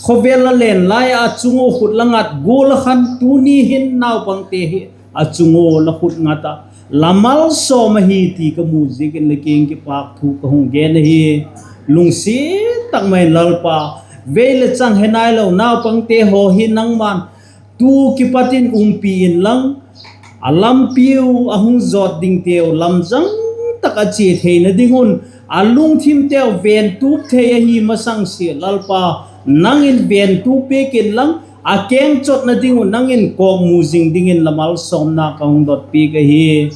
khawvel a len lai a chung ua khut la ngat gual a khan tuni hin naupangte hi a chung ua la khut ngat a, la malsawm ahi ti ka mu ziakin le kiang kipâk thu ka hung gen ahi. Lungsiat tak mai in Lalpa, vei leh chang he nailo naupangte haw hi nangma'n tu kipat in umpi inlang, a lampiu a hung zawt dingteu lamzang tak a chia theina ding un, a lungthimteu ventup thei ahi masang sia Lalpa, nang in ventup piak inlang, a kengchotna ding uh nang in kawkmu zing dingin la malsawmna ka hung dotpiak ahi.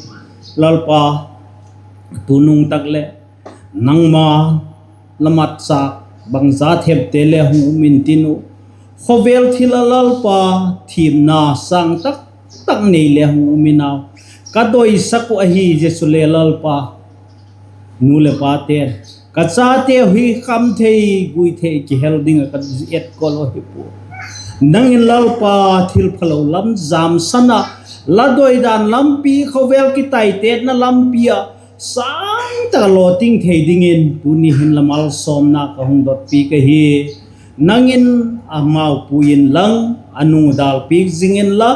Lalpa, tunung tak leh nangma la matchâk bangza thepte le hung um intin uh, khawvel thil ah Lalpa, thiamna sâng tak tak nei le hung um in au, ka doisak uh ahi. Zia chule Lalpa, nu leh pate'n, ka chateu hi kham thei, gui thei, kihel ding ah ka etkol uh hi pua. Nang in Lalpa, thilphalo lam jamsan ah, la doidan lampi, khawvel kitaitetna lampi ah sâng tak ah lawting thei dingin tuni hin la malsawmna ka hung dotpiak ahi. Nang in amau pui inlang, a nungdâl piak zing inla,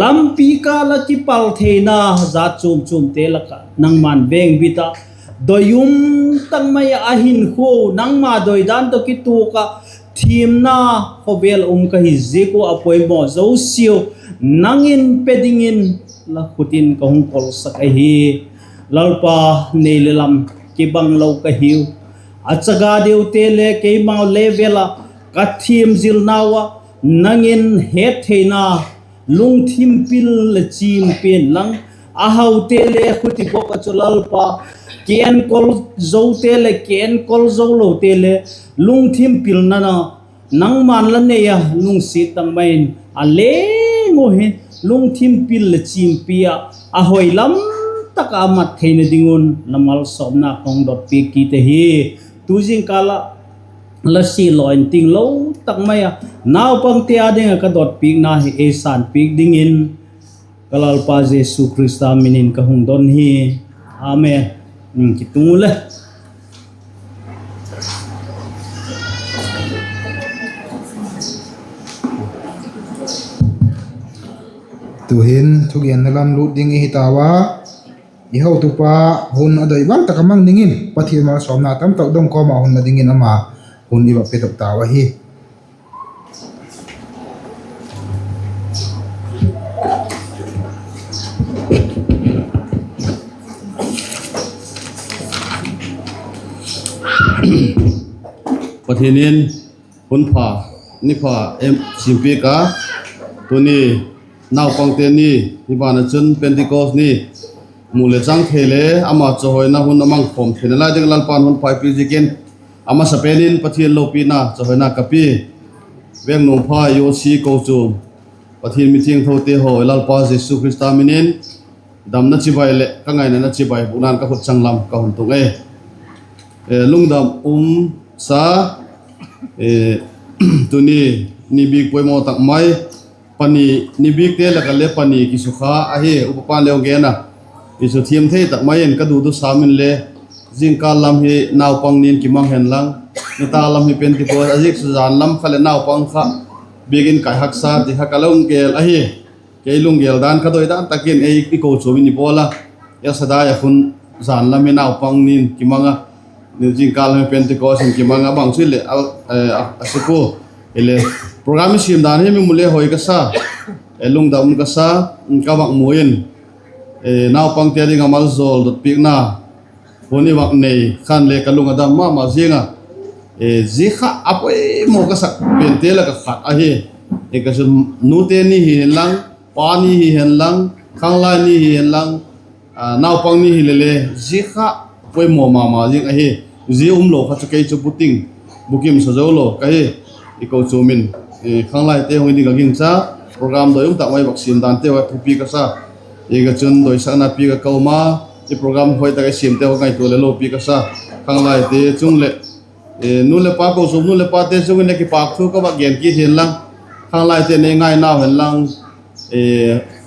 lampi kâl ah kipal theina jat chuam chuamte lak ah nangma'n vengbit ah, doi um tak mai ah a hinkhua uh nangma doidan tawh kituak ah, thiamna khawvel um ka hi ziak ua a poimaw zosiau nang in pe dingin la khut in ka hung kolsak ahi. Lalpa, nei leh lam kibanglo ka hiu. A chaga deute le keimau level ah ka thiam zilnau ah, nang in hettheina, lungthim pil leh chim pia inlang, a haute le khuti bawk ah chu Lalpa, kienkol zote leh kienkol zo lote le lungthim pilna nangma'n la nei a, lungsiat tak mai in a leng uh hi lungthim pil leh chimpi ah a hoi lam tak ah a mat theina ding un la malsawmna ka hung dotpiak kit ahi. Tu zingkâl ah la sia law in tinglo tak mai a, naupangte â ding ah ka dotpiakna hi ei sânpiak dingin ka Lalpa Jesu Khrista min in ka hung don hi. Amen. Kitung u le. Tu'hin thugenna lam lût ding i hi tau a, i hotupa hun a doi bang tak a mang dingin Pathian malsawmna tamtak dong kawm ah hun la dingin ama hun i va pedok tau ahi. Pathian in hun pha, ni pha ei siampiak a, tuni naupangte ni, hi ban ah chun Pentecost ni, mu leh chang thei le ama chawihoina hun a mang khawm theina lai ding Lalpa'n hun pha ei piak ziakin, a masapen in Pathian lopina chawihoina ka pia. Veng Nungphai U C kochuam, Pathian mithiangthote haw, Lalpa Jesu Khrista min in damna chibai leh ka ngainatna chibai bûkna'n ka khut changlam ka hun tung e. Lungdam um sa, tuni ni bik poimaw tak mai, pani, ni bikte lak ah le pani kisukha ahi, upapa'n le hung gen a, i chu thiam thei tak mai in ka dudu sam in le, zingkâl lam hi naupang ni in kimang hen lang, nitâk lam hi Pentecost a ziak chu jan lam kha leh naupang kha biakin kai haksa ti kha ka lunggel ahi. Kei lunggel dan ka doi dan tak in ei, i kochuam in i bawl a, El Shaddai ah khun jan lam hi naupang ni in kimang a, zingkâl lam hi Pentecost in kimang a, bang chu leh a suk u. Hile, program i siam dan hi mi mu le hoi ka sa, lungdam ka sa, ka vak mu in, naupangte ding a maljawl dotpiakna hun i vak nei khan le ka lung a dam ma ma ziang a. Zia kha a poimaw ka sak pente lak ah khat ahi. Ka chun nute ni hi hen lang, pa ni hi hen lang, khanglai ni hi hen lang, naupang ni hile le, zia kha poimaw ma ma zing ahi. Zia umlo kha chu kei chu bukim sa zo lo ka hi. I kochuam in khanglaite hung hi ding ka gingcha, program doi um tak mai vak siam danteu a thupi ka sa. Hi ka chun doisakna pia ka um a, i program hoi tak a siamteu ka ngaitua leh lopi ka sa. Khanglaite chung leh nu leh pa, kochuam nu leh pate chung in le kipâk thu ka vak gen kit hi'n lang, khanglaite'n ei ngainau hen lang,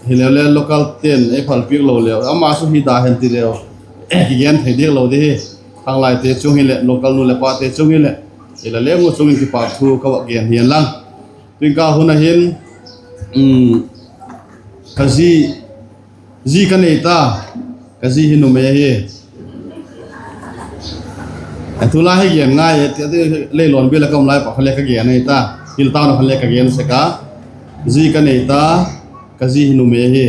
hile le localte'n ei phalpiak lo leu, ama chu hi da hen ti leu, kigen thei diak lo di hi. Khanglaite chung hileh, local nu leh pate chung hileh, hile le ngu chung in kipâk thu ka vak gen hi'n lang. Tu'in ka hun a hin, ka zi, zi ka nei ta, Ka zi hi numei ahi. Tulai hi gen ngai, leilawn bial ah ka um lai pa kha le ka gen ahi ta. Hilltown ah kha le ka gen sek a. Zi ka nei ta, ka zi hi numei ahi.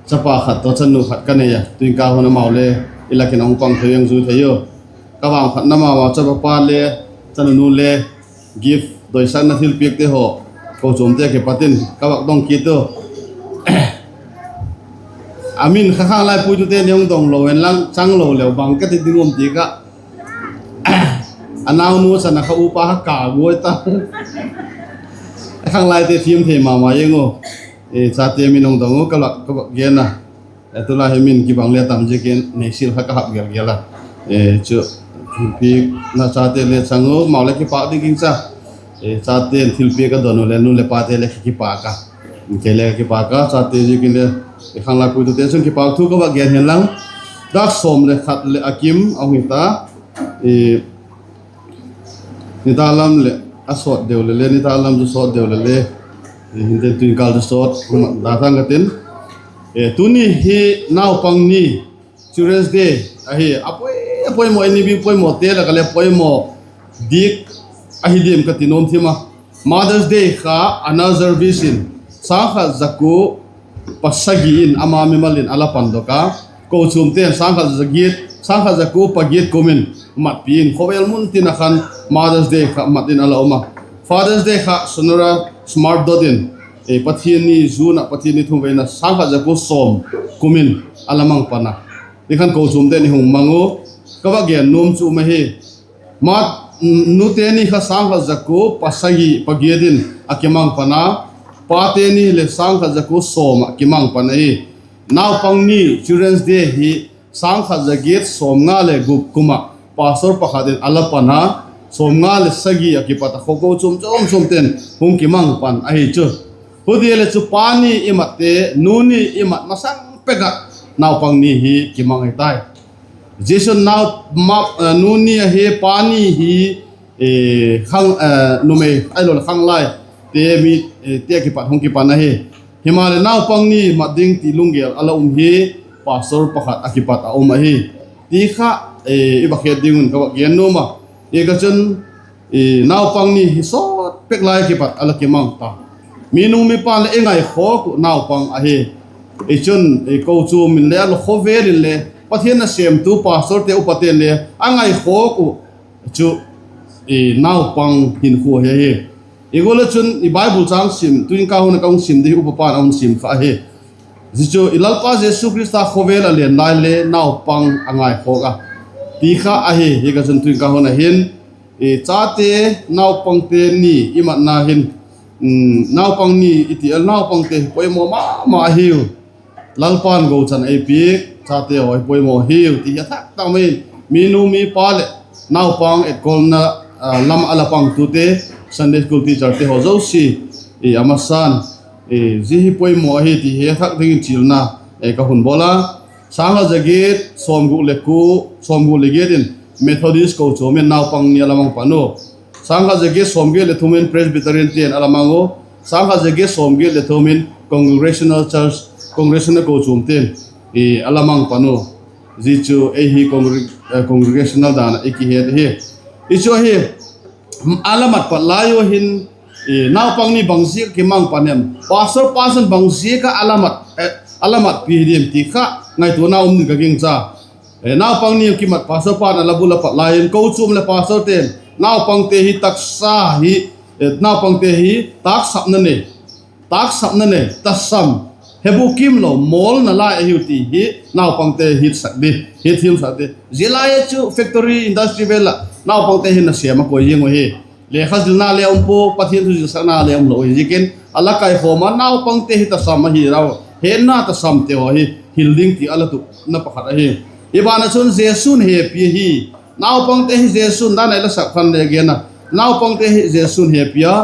Chapa khat tawh chanu khat ka nei a, tu'in ka hun amau le i lak in a hung pang thei, hung zui thei u. Ka vangphatna ma ma chapa pa le, chanunu le, gift doisakna thilpiakte haw, kochuamte kipat in ka vak dong kit u. A min kha khanglai puitute ni hung dong lo hen lang, chang lo leu bang ka ti ding um ti kha. A naunu chan a kha upa kha ka guai ta. Khanglaite thiam thei ma ma ing u. Chate min hung dong u ka vak gen a. Tulai hi min kibang le tam ziakin neisil kha ka hap gel gel a. Chu thilpiakna chate le chang u, mau le kipâk ding ing cha. Chate'n thilpiak a don u le nu leh pate le kipâk a, kei le kipâk a, chate ziakin le, khanglai puitute chung kipâk thu ka vak gen hen lang. Dak sawm leh khat leh a kim a hung hi ta. Nitâk lam leh a sawt deu le le, nitâk lam chu sawt deu le le, hinte tu'in kâl chu sawt, da thang ka tin. Tuni hi naupang ni, Children's Day ahi. A poi, a poimaw, N E B poimawte lak ah le poimaw dik ahi diam ka ti nuam thim a. Mother's Day kha Anna Jarvis in sâng khat za kua pasagi in ama mimal in a la pandok a. Kochuamte'n sâng khat za giat, sâng khat za kua pagiat kum in matpi in khawvel mun tin ah khan Mother's Day kha mat in a la um a. Father's Day kha Sonora Smart Dodd in Pathian ni, June ah Pathian ni thumveina sâng khat za kua sawm kum in a la mang pan a. Ti khan kochuamte'n i hung mang u. Ka vak gen nuam chu um ahi. Nute ni kha sâng khat za kua pasagi, pagiat in a kimang pan a, pate ni leh sâng khat za kua sawm ah kimang pan ahi. Naupang ni, Children's Day hi sâng khat za giat sawmnga leh guk kum ah pastor pakhat in a la pan a, sawmnga leh sagi a kipat a khawkochuam chuam chuamte'n hung kimang pan ahi chu. Huti leh chu pa ni i matte, nu ni i mat masang pek ah naupang ni hi kimang ahi tai. Zia chun nau, nu ni ahi, pa ni hi, numei ahiloleh khanglaite, mite a kipat hung kipan ahi. Himaleh naupang ni mat ding ti lunggel a la um hi pastor pakhat a kipat a um ahi ti kha i va het ding un ka va gen nuam a. Hi ka chun naupang ni hi sawt pek lai kipat a la kimang ta. Mi nu mi pa leh i ngaikhawk uh naupang ahi. I chun kochuam in le a lo khawvel in le Pathian nasêmtu pastorte, upate'n le a ngaikhawk uh chu naupang hinkhua hi ahi. I gual ah chun i Bible châng sim, tu'in ka hun a ka hung sim di upa pa'n a hun sim kha ahi. Zia chu i Lalpa Jesu Khrista khawvel a len lai le naupang a ngaikhawk a ti kha ahi. Hi ka chun tu'in ka hun a hin chate, naupangte ni i matna hin, naupang ni i ti a, naupangte hi poimaw ma ma ahiu. Lalpa'n gochan ei piak chate haw hi poimaw hiu ti hi a thak tak mai in, mi nu mi pa leh naupang etkawlna lam a la pangtute, Sunday school teacherte haw zosia a masa'n zia hi poimaw ahi ti hi a thak dingin chialna ka hun bawl a. Sâng khat za giat sawmguk leh giat in Methodist kochuam in naupang ni a la mang pan u. Sâng khat za giat sawmgiat leh thum in Presbyteriante'n a la mang u. Sâng khat za giat sawmgiat leh thum in Congregational Church, Congregational kochuamte'n a la mang pan u. Zia chu ei hi congregational dan ah i kihet ahi. I chu ahi, a la mat pat lai u hin naupang ni bang ziak a kimang pan em, pastor pa chun bang ziak ah a la matpi hi diam ti kha ngaituana um ding ka gingcha. Naupang ni kimat pastor pa'n a la bul a pat lai in kochuam leh pastorte'n naupangte hi taksa hi, naupangte hi tâksapna nei, tâksapna nei, tasam, he bukim lo, mawlna lai ahiu ti hi naupangte hi hetsak di, hethiamsak di. Zia lai a chu factory, industry vel ah naupangte hi nasêm a koi zing u hi. Lekha zilna le um pua, Pathian thu zilsakna le um lo hi ziakin a la kaikhawm a, naupangte hi tasam ahi lau, hetna tasamte haw hi hil ding ti a la tupna pakhat ahi. I ban ah chun Jesu'n hepi ahi. Naupangte hi Jesu'n dan a i la sak khan le gen a, naupangte hi Jesu'n hepi a.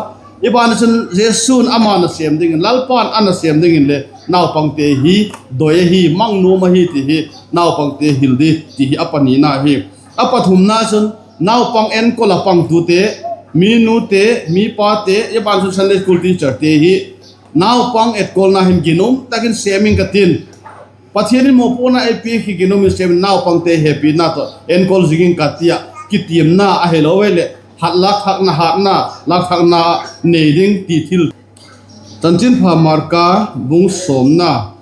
I ban ah chun Jesu'n ama nasêm dingin, Lalpa'n a nasêm dingin le naupangte hi doi ahi, mang nuam ahi ti hi naupangte hil di ti hi a panina hi. A pathumna chun naupang enkol a pangtute, mi nute, mi pate, i ban chun Sunday school teacherte hi naupang etkawlna hin ginum tak in sêm ing ka tin, Pathian in mawpuakna ei piak hi ginum in sem in naupangte hepina tawh enkol zing ing ka ti ah kitiamna a helo e leh, hat lâkthakna, hatna lâkthakna nei ding ti thil. Chanchinpha Marka bung sawmna,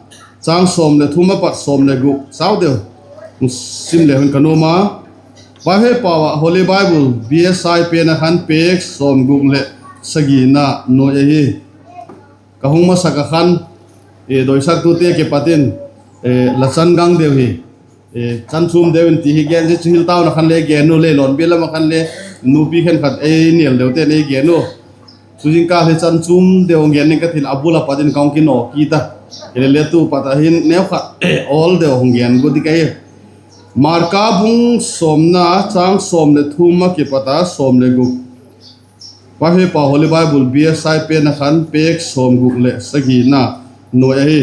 châng sawm leh thum a pat sawm leh guk sau deu sim le hun ka nuam a. Bible pau ah Holy Bible B S I pen ah khan pêk sawmguk leh sagina nuai ahi. Ka hung masak ah khan, doisaktute kipat in, la chan gang deu hi, chan chuam deu in ti hi gen, zia chu hil tauna khan le gen u, lei lawn bial lam ah khan le nupi khenkhat ei nial deute'n ei gen u. Tu zingkal hi chan chuam deu hung gen ding ka ti'n a bul a pat in ka hung kinaw kit a. Hilele tu pat ah hin neukhat awl deu hung gen gu ding ka hi. Marka bung sawmna, châng sawm leh thum a kipat a sawm leh guk. Bible pau Holy Bible B S I pen ah khan pêk sawmguk leh sagina nuai ahi.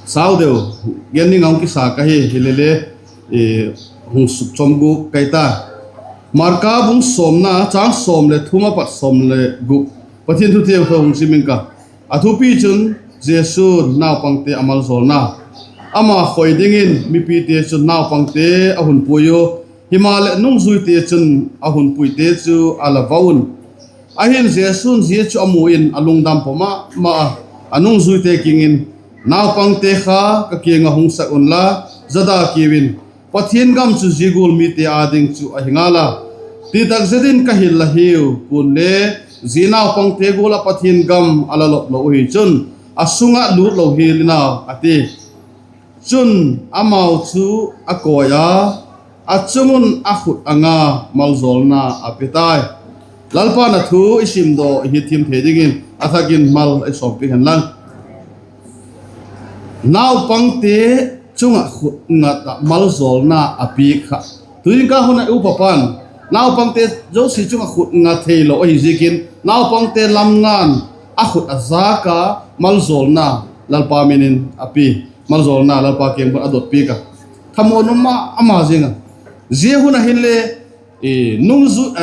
Sau deu gen ding a hung kisa ka hi, hilele hung sukchawm guk kai ta. Marka bung sawmna, châng sawm leh thum a pat sawm leh guk. Pathian thu thiam kha hung sim ing ka. A thupi chun, Jesu'n naupangte a malzawlna. Ama khoi dingin mipite chun naupangte a hun pui u. Himaleh, nungzuite chun a hun puite chu a la vau un. Ahin Jesu'n zia chu a mu in a lungdam pua ma ma a, a nungzuite kiang in, Naupangte kha ka kiang ah hung sak unla, zada kiu in; Pathian gam chu zia gual mite â ding chu ahi ngal a. Titak zet in ka hil la hiu, kuale zia naupangte gual ah Pathian gam a la lop lo uhi chun, a sung ah lût lo hial in au, a ti. Chun, amau chu a kawi a, a chung un a khut a nga, malzawlna a pe tai. Lalpa'n a thu i simdaw i hiat thiam thei dingin a thak in mal ei sawmpiak hen lang. Naupangte chung ah khut ngat ah malzawlna a piak kha. Tu'hin ka hun a upa pa'n naupangte zosia chung ah khut ngat theilo ahi ziakin, naupangte lam nga'n a khut a zak a, malzawlna Lalpa min in a pia, malzawlna Lalpa kiang bang a dot piak a. Thamuan um ma ma zing a. Zia hun ah hinle, nungzui,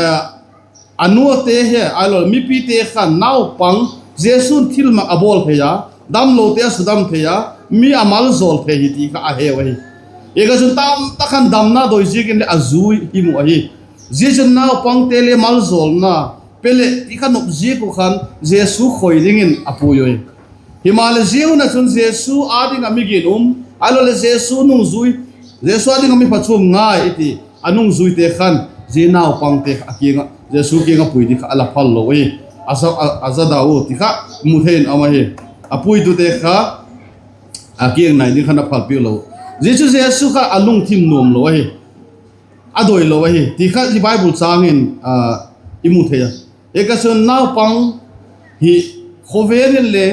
a nuate hi, ahilo mipite khan naupang, Jesu'n thilmak a bawl thei a, damlote a sudam thei a, mi a malzawl thei hi ti kha a heu ahi. Ziaka chun tamtak khan damna doi ziakin leh a zui hi mu ahi. Zia chun naupangte le malzawlna pe leh ti kha nop ziak uh khan Jesu khoi dingin a pui uhi. Himaleh zia hun ah chun Jesu â ding ah mi ginum, ahiloleh Jesu nungzui, Jesu â ding ah mi phachuam ngai i ti, a nungzuite khan zia naupangte kha a kiang ah, Jesu kiang ah pui ding kha a la phal lo hi. A za, a, a za dau ti kha mu thei in a um ahi. A puitute kha a kiang nai ding khan a phalpiak lo. Zia chu Jesu kha a lungthim nuam lo ahi. A doi lo ahi ti kha zia Bible châng in i mu thei a. Ziaka chun naupang hi khawvel in le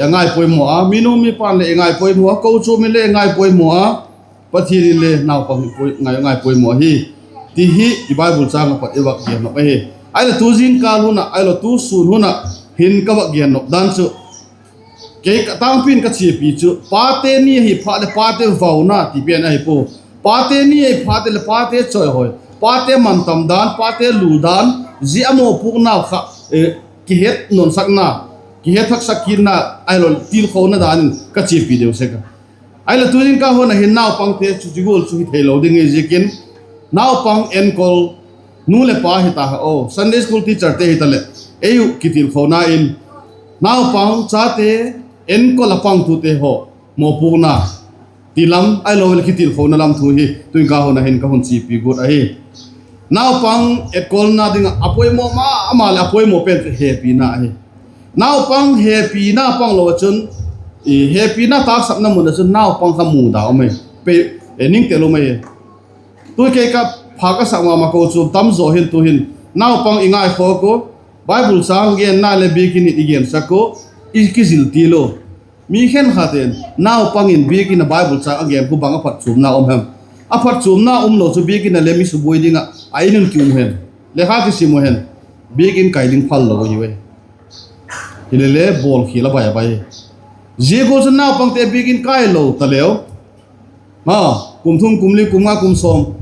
a ngaipoimaw a, minu mipa'n le a ngaipoimaw a, kochuam in le a ngaipoimaw a, Pathian in le naupang hi poi, ngai, ngaipoimaw ahi ti hi i Bible châng ah pat i vak gen nop ahi. Ahileh tu zingkal hun ah, ahilo tu sûn hun ah hin ka vak gen nop dan chu, kei ka tângpi'n ka chiapi chu, pate ni ahi phat leh pate vauna ti pen ahi pua. Pate ni ahi phat leh pate chawihoi, pate mantam dan, pate lul dan, zia a mawpuaknau kha kihet nuamsakna, kihet thaksak kitna, ahilo tilkhona dan in ka chiapi deu sek a. Ahileh tu zingkal hun ah hin naupangte chu zia gual chu hi theilo ding hi ziakin, naupang enkol, nu leh pa hita ha aw, Sunday school teacherte hitaleh, ei uh kitilkhona in, naupang chate enkol ah pangtute haw mawpuakna ti lam ahiloleh kitilkhona lam thu hi tu zingkal hun ah hin ka hun chiapi guat ahi. Naupang etkolna ding ah a poimaw ma ma leh a poimaw pen chu hepina ahi. Naupang hepina panglo ah chun, hepina tâksapna mun ah chun naupang kha muda um ahi, pe, ningtel um ahi. Tu kei ka pha ka sak ma ma kochuam tam zaw hin tu'hin naupang i ngaikhawk u, Bible châng genna leh biakin i gensak u, i kizil til u. Mi khenkhat in naupang in biakin a Bible châng a gen khu bang a phatchuamna um hem? A phatchuamna umlo chu biakin a le mi subuai ding ah a in un ki um hen, lekha kisim u hen, biakin kai ding phal lo ahiu e. Hilele bawlkhial a bai a bai. Zia gual chun naupangte biakin kai lo taleu, kum thum, kum li, kum nga, kum sawm,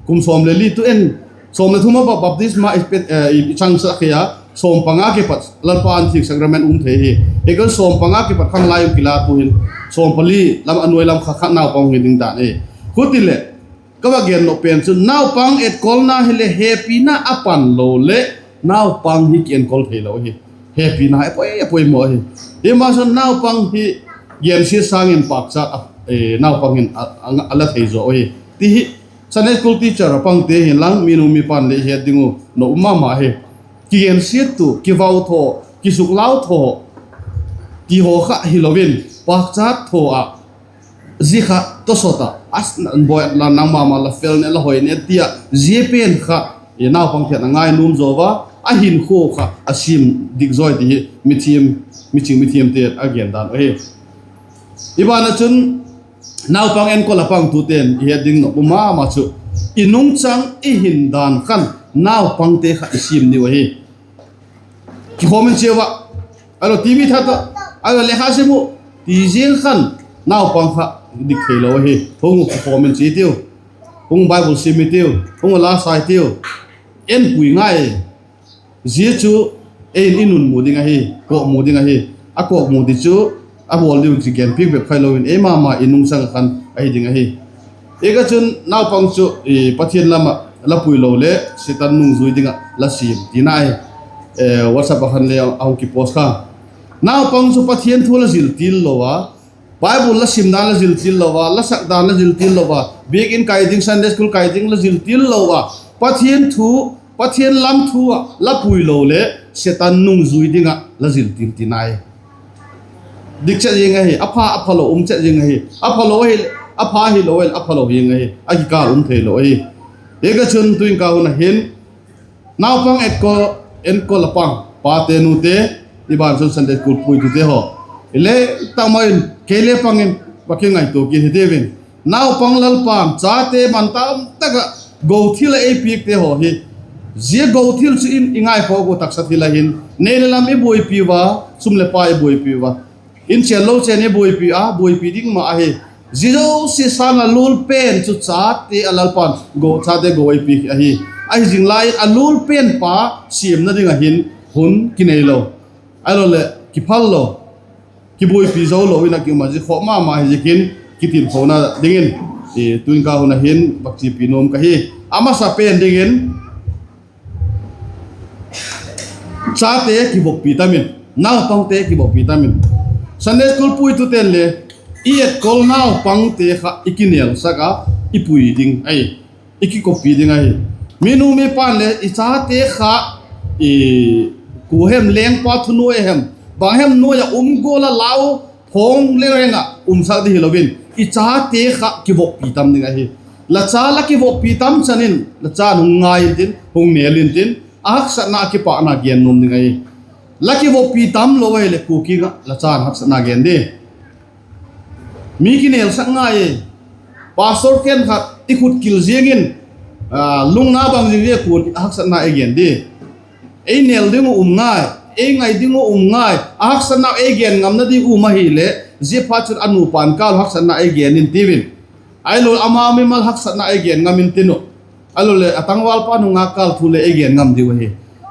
kum sawm leh li, tu en, sawm leh thum a baptisma i chang sa khe a, sawm panga kipat Lalpa an thik sacrament um thei hi. Hi khan sawm panga kipat khanglai um kila tu hin, sawm pali lam a nuai lam kha kha naupang hi ding dan e. Khutileh, ka va gen nop pen chu naupang etkolna hileh hepina a pan lo leh naupang hi kienkol theilo ahi. Hepina a poi, a poimaw ahi. Hi ma chun naupang hi gensiat sâng in pâkchat a, naupang in a la thei zaw ahi ti hi. Sunday school teacher a pangte hin lang, minu mipa'n le het ding uh nop um ma ma hi. Kigensiattu, kivau thaw, kisuklau thaw ti haw kha hilo in, pâkchat thaw ah, zia kha tawsawt ah, a, boi la nang ma ma la fel ne, la hoi ne ti ah, zia pen kha naupang thian a ngai nuam zaw a, a hinkhua kha a siam dik zawi ti hi mithiam, miching mithiamte a gen dan ahi. Hi ban ah chun naupang enkol a pangtute'n i het ding nop um ma ma chu, i nungchang i hin dan khan naupangte kha i siam diu ahi. Kikhawm in chia ua, ahilo T V that ah, ahilo lekha sim uh ti ziang khan naupang kha dik theilo ahi. Hung uh kikhawm in chia tiu, hung Bible sim i tiu, hung uh la sai tiu, en pui ngai. Zia chu ei in i nunmu ding ahi, kawkmu ding ahi. A kawkmu ti chu a bawl diu chu genpiak bep khailo in ei ma ma i nungchang khan ahi ding ahi. Hi kha chun naupang chu Pathian lam ah la pui lo leh Setan nungzui ding ah la siam tina ahi. WhatsApp ah khan le a hung kipost kha. Naupang chu Pathian thu la zil til lo a, Bible la sim dan la zil til lo a, la sak dan la zil til lo a, biakin kai ding, Sunday school kai ding la zil til lo a, Pathian thu, Pathian lam thu ah la pui lo leh Setan nungzui ding ah la zil til tina ahi. Dik chet zing ahi, a pha a phalo um chet zing ahi. A phalo ahi, a pha hilo ahileh a phalo zing ahi, a kikâl um theilo ahi. Hi kha chun tu'in ka hun a hin naupang enkol, enkol a pang pate nute, i ban chun Sunday school puitute haw, i le tak mai in kei le pang in va kingaitua kit hi tiu in. Naupang Lalpa'n chate man tam tak ah go thil a ei piakte haw hi, zia go thil chu in i ngaikhawk uh taksa thil a hin, nei le lam i buaipi ua, sum leh pai i buaipi ua, in chênlo chên i buaipi a, buaipi ding ma ahi. Zia zosia sâng ah lul pen chu chate a Lalpa'n go, chate go ei piak ahi. Ahi zing lai in a lul pen pa siamna ding ah hin hun kineilo, ahiloleh kiphal lo, kibuaipi zo lo in a ki um a, zia khawk ma ma hi ziakin kitilkhona dingin tu'in ka hun a hin vak chiapi nuam ka hi. A masa pen dingin chate kivoppi tam in, naupangte kivoppi tam in. Sunday school puitute'n le i etkol naupangte kha i kinelsak a, i pui ding ahi, i kikoppi ding ahi. Minu mipa'n le i chate kha kua hem, lengpa thunuai a hem, bang hem nuai ah um gual a lau phawng leng reng ah umsak ding hilo in, i chate kha kivoppi tam ding ahi. La cha la kivoppi tam chan in la cha'n hung ngai intin, hung nêl intin, a haksatna, a kipakna gen nuam ding ahi. La kivoppi tam lo ahileh kua kiang ah la cha'n haksatna gen di? Mi kinelsak ngai e. Pastor khenkhat i khut kil ziang in, lungna bang zing zia kua'n haksatna ei gen di? Ei nêl ding uh um ngai, ei ngai ding uh um ngai, a haksatna ei gen ngamna ding um ahileh, ziaphatchun a nupa'n kâl haksatna ei gen intin, ahilo ama mimal haksatna ei gen ngam intin uh, ahiloleh a tangvalpa nungak kâl thu le ei gen ngam diu ahi.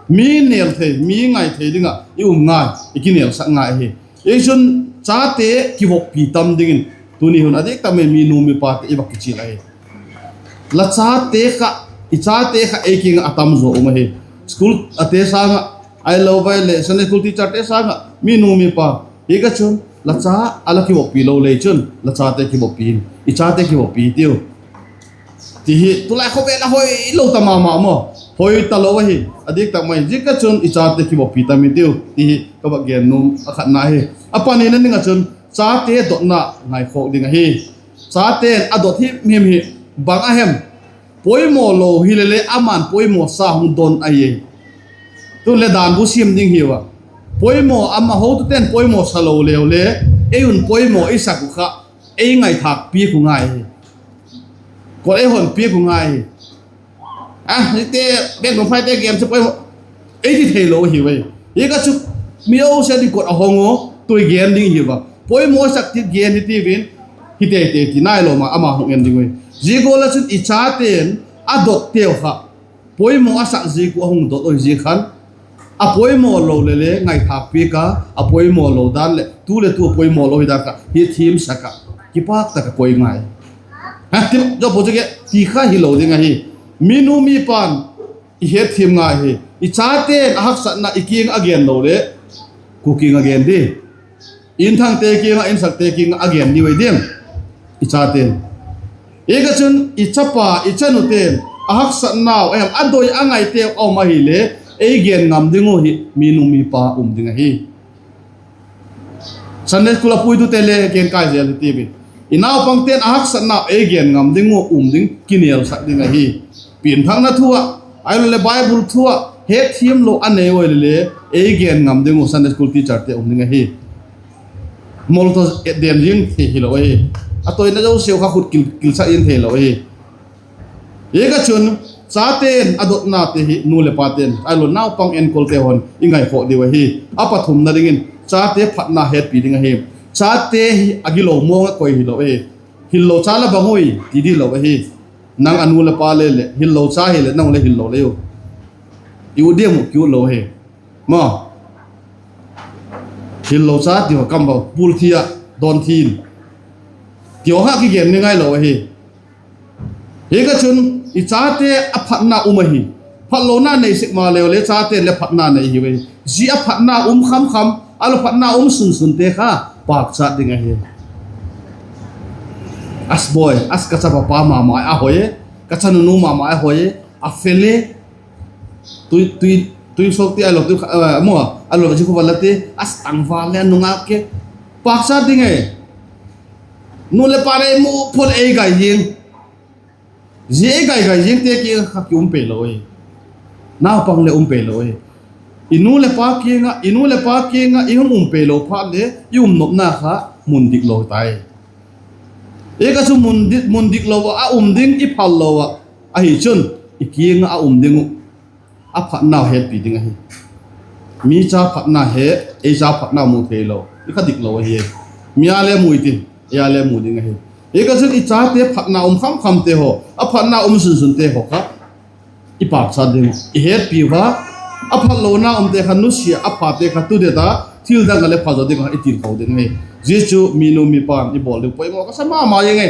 Mi nêl thei, mi ngai thei ding ah i um ngai, i kinelsak ngai ahi. Hichun chate kivoppi tam dingin tuni hun a dik tak mai minu mipate i va kichial ahi. La chate kha, i chate kha ei kiang ah a tam zaw um ahi. School ate sâng ah, ahilo vai leh Sunday school teacherte sâng ah, minu mipa, hi kha chun la cha a la kivoppi lo lei chun la chate kivoppi in, i chate kivoppi tiu. Ti hi tulai khawvel a hoi lo ta ma ma maw? Hoi talo ahi, a dik tak mai. Zia kha chun i chate kivoppi tam i tiu ti hi ka va gen nuam a khatna hi. A panina ding ah chun chate dotna ngaikhawk ding ahi. Chate'n a dot him him hi bang a hem? Poimaw lo hileh le ama'n poimaw sa hung don ahi. Tun le dan bu siam ding hiu a. Poimaw, ama hotute'n poimaw sa lo leu le, ei un poimaw i sak uh kha, ei ngaithâk piak uh ngai hi. Kot ei hon piak uh ngai hi. A, hite, bêk nung phaite gen chu poimaw, ei ti theilo hiu ahi. Hi kha chu mi o se ding kot a hong u, tui gen ding hiu a. Poimaw sak ti gen hi ti vin, hi tei tei ti nailo ma ama hung en ding ui. Zia gual ah chun i chate'n a dotteu kha poimaw a sak ziak uh a hung dot ui zia khan, A poimaw lo leh le ngaithâk piak a, a poimaw lo dan leh tu leh tu a poimaw lo hi dan kha hiatthiamsak ah, kipâk tak a koi ngai. Ha, ti zo po chu ke ti kha hilo ding ahi. Minu mipa'n i hetthiam ngai hi. I chate'n a haksatna i kiang a gen lo leh, kua kiang a gen di? Inthangte kiang ah, insakte kiang ah a gen diu ahi diam? I chate'n. Ziak a chun i chapa, i chanute'n a haksatnau, a doi a ngaiteu a um ahile, ei gen ngam ding uh hi minu mipa um ding ahi. Sunday school a puitute le gen kai zel hi tiu i. I naupangte'n a haksatnau ei gen ngam ding uh um ding kinelsak ding ahi. Pianthakna thu ah, ahiloleh Bible thu ah hetthiam lo a nei ua le le, ei gen ngam ding uh Sunday school teacherte um ding ahi. Mol tawh den zing thei hilo ahi. A toina zosiau kha khut kil, kilsak in theilo ahi. Ziak a chun, chate'n a dotnate hi nu leh pate'n, ahiloleh naupang enkolte haw'n i ngaikhawk diu ahi. A pathumna dingin, chate phatna hetpi ding ahi. Chate hi a gilo mawng ah koi hilo ahi. Hillo cha la bang ui ti dilo ahi. Nang a nu leh pa le leh hillo cha hileh nang le hillo le u. I ut diam uh ki ut lo ahi. Maw. Hillo cha ti haw kam ba pul thi ah dawn thin. Ti haw kha kigen ni ngailo ahi. Ziak a chun i chate a phatna um ahi. Phatlona nei sek maleu le chate le phatna nei hi ve. Zia a phatna um kham kham, a lo phatna um sun sunte kha pâkchat ding ahi. As boy, as ka chapa pa ma ma a hoi e, ka chanu nu ma ma a hoi e, a fel e. Tui, tui, tui sawk ti a lo, tui, eh, maw, a lo zia khu va la ti, as tangval le a nungak e. Pâkchat ding e. Nu leh pa le mu phot ei gai zing. Zia ei gai gai zingte kiang kha ki um pei lo e. Naupang le um pei lo e. I nu leh pa kiang ah, i nu leh pa kiang ah i hung um pei lo phat le i um nopna kha mun dik lo tai. Ziak a chu mun dik, mun dik lo ah a um ding i phal lo ah, ahi chun i kiang ah a um ding uh a phatnau hetpi ding ahi. Mi cha phatna he, ei cha phatna mu theilo i kha dik lo ahi. Mi a le mu i tin, ei a le mu ding ahi. Ziak a chun i chate phatna um kham khamte haw, a phatna um sun sunte haw kha i pâkchat ding uh i hetpi ua, a phatlona umte kha nusia, a phate kha tudet a, thil dang a le pha zaw ding ah i tilkho ding ahi. Zia chu minu mipa'n i bawl ding poimaw ka sa ma ma ing e.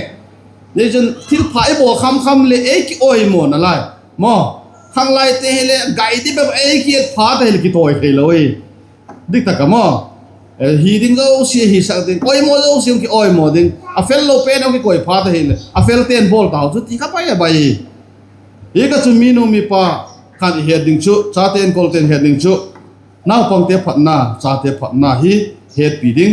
Zia chun thil pha i bawl kham kham leh ei ki oimaw nalai. Maw, khanglaite hileh gai di bep ei ki et phat a hileh kitawi theilo i. Dik tak a maw. Eh, hi ding zosia hisak ding, oimaw zosia hung ki oimaw ding. A fel lo pen hung kikoi phat a hileh a felte'n bawl tau chu ti kha pai a bai. Ziak a chu minu mipa khan i het ding chu, chate enkolte'n het ding chu, naupangte phatna, chate phatna hi hetpi ding,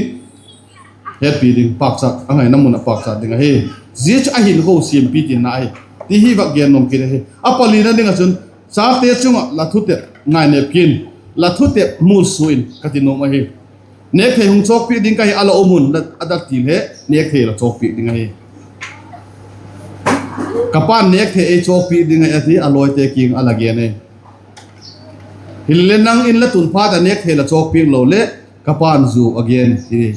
hetpi ding, pâkchat, a ngaina mun ah pâkchat ding ahi. Zia chu a hinkhua siampi tina ahi, ti hi vak gen nuam kit ahi. A palina ding ah chun, chate chung ah la thutep ngainêp kin, la thutep mualsua in ka ti nuam ahi. Nêkthei hung chawkpiak ding ka hi a la um un, a la ti le, nêkthei la chawkpiak ding ahi. Ka pa'n nêkthei ei chawkpiak ding ahi a ti a lawite kiang a la gen e. Hilele nang in la tun phat a nêkthei la chawkpiak lo leh, ka pa'n zu a gen hi.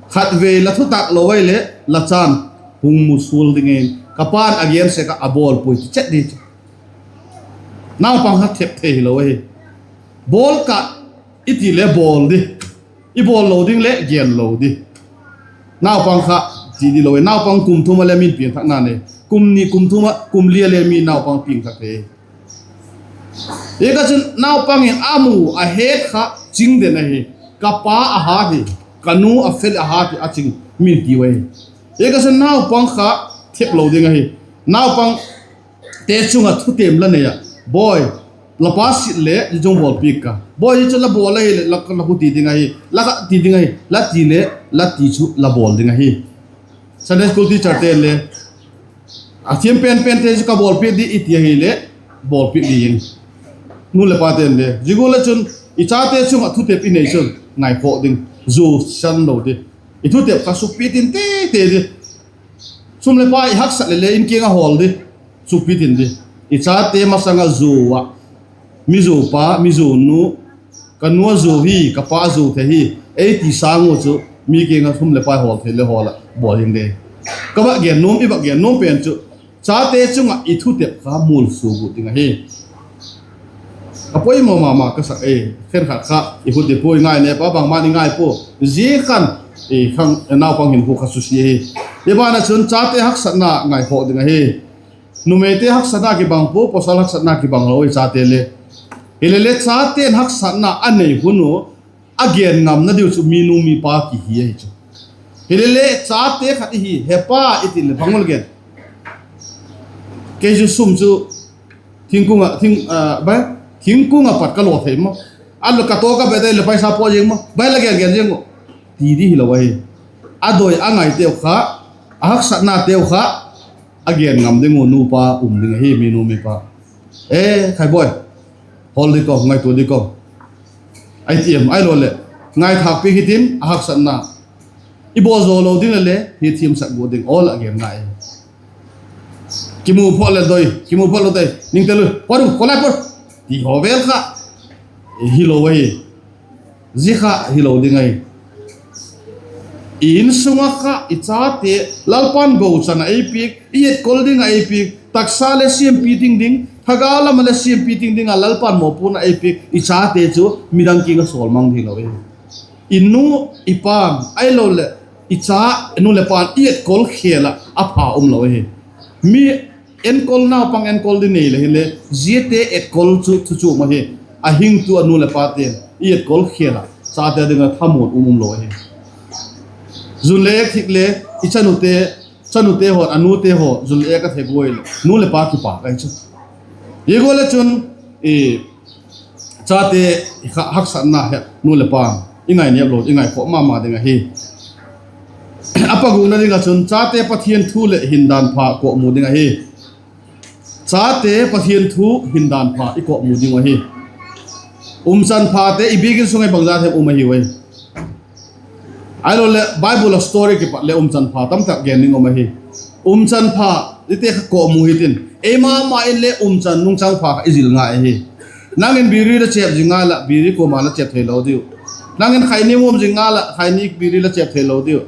Khatvei la thutak lo ahileh la chan hung musual ding in, ka pa'n a gen sek ah a bawl puai ti chet di chu. Naupang kha thep thei hilo ahi. Bawl ka i ti le bawl di. I bawl lo ding leh gen lo di. Naupang kha ti dilo e, naupang kum thum a le min piangthakna nei. Kum ni kum thum ah, kum li a le mi naupang piangthak thei. Ziak a chun naupang in a mu a het kha ching den ahi. Ka pa a hat hi, ka nu a fel a hat hi a ching min tiu ahi. Ziak a chun naupang kha thep lo ding ahi. Naupangte chung ah thutep la nei ah, bawi, la pa sit le zia chu bawlpiak ka, bawi, hi chu la bawl ahileh la, la hu ti ding ahi, la kha ti ding ahi, la ti le, la ti chu la bawl ding ahi. Sunday school teacherte'n le, a thiam pen pente chu ka bawlpiak di i ti ahileh, bawlpiak di in. Nu leh pate'n le zia gual ah chun, i chate chung ah thutep i nei chun ngaikhawk ding, zu san lo di. I thutep kha sukpiak tin tei tei di. Sum leh pai i haksat leh le in kiang a hawl di, sukpiak tin di. I chate masang ah zu ah, mi zu pa, mi zu nu, ka nu a zu hi, ka pa zu thei hi, ei ti sâng u chu, mi kiang ah sum leh pai hawl thei le hawl ah bawl in de. Ka va gen nuam, i va gen nuam pen chu, chate chung ah i thutep kha mualsua gut ding ahi. A poimaw ma ma ka sak e. Khenkhat kha i khut i pui ngai ne pa bangma i ngai pua. Zia khan, naupang hinkhua kha susia hi. Hi ban ah chun chate haksatna ngaikhawk ding ahi. Numeite haksatna kibang pua, pawsal haksatna kibang lo i chate le. Hilele chate'n haksatna a nei hun uh a gen ngamna diu chu minu mipa kihi ahi chu. Hilele chate khat i hi, he pa i ti leh bang ul gen. Kei chu sum chu thingkung ah, thing, ah, bai, thingkung ah pat ka law thei maw. A lo ka taw ka bet dei leh paisa paw ziang maw. Bai la gen gen ziang maw. Ti di hilo ahi. A doi a ngaiteu kha, a haksatnateu kha, a gen ngam ding uh nupa um ding ahi, minu mipa. E, Khaiboi, hawl di ko, ngaitua di ko. Ai ti em, ahiloleh ngaithâk piak hitin a haksatna i bawl zaw lo ding le le hi thiamsak gu ding awl a gen ngai. Kimu phot leh doi, kimu phot lo dei, ning te lu, pawt u, kawlai pawt, ti haw vel kha hilo ahi. Zia kha hilo ding ahi. I insung ah kha i chate Lalpa'n gochan a ei piak, i etkol ding ah ei piak, taksa leh siampi ding ding, thagau lam ah leh siampi ding ding ah Lalpa'n mawpuakna ei piak i chate chu midang kiang ah sawlmang ding lo ahi. I nu i pa'n ahiloleh i cha, nu leh pa'n i etkol khêl ah a pha um lo ahi. Mi enkol, naupang enkol ding nei le hile ziate etkol chu thu chu um ahi. A hingtu a nu leh pate'n i etkol khêl ah chate ding ah thamuan um um lo ahi. Zun le ek thik le i chanute, chanute haw, a nute haw zun le ek a thei guai leh nu leh pa kipâk ahi chu. Hi gual ah chun chate haksatna he nu leh pa'n i ngainêp lo, i ngaikhawk ma ma ding ahi. A pagukna ding ah chun chate Pathian thu leh hindan pha kawkmu ding ahi. Chate Pathian thu hindan pha i kawkmu ding uh ahi. Umchanphate i biakin sung ah bangzat hem um ahiu ahi. Ahiloleh Bible ah story kipat leh umchanpha tamtak gen ding um ahi. Umchanpha ite kha kawkmu hitin, eima ma in le umchan nungchang pha kha i zil ngai ahi. Nang in biri la chêp zing ngal ah biri kuama la chêp theilo diu. Nang in khaini um zing ngal ah khaini biri la chêp theilo diu,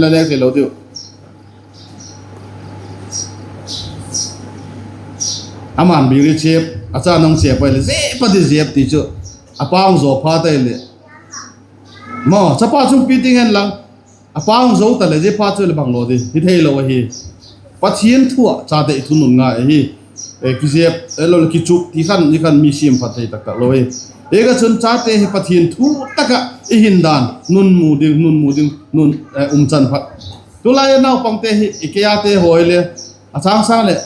la nêk theilo diu. Ama'n biri chêp, a cha nung chêp ai leh zep a di zep ti chu, a pang zaw phat ai leh, maw, chapa chung pi ding hen lang, a pang zo ta leh zia phat chu leh bang lo di hi theilo ahi. Pathian thu ah chate i thunun ngai ahi. Kizep lo leh kichuk ti khan ni khan mi siam phat thei tak tak lo ahi. Hi ka chun chate hi Pathian thu tak ah i hindan, nunmu ding, umchan phat. Tulai a naupangte hi i kei ate haw le, a châng sâng leh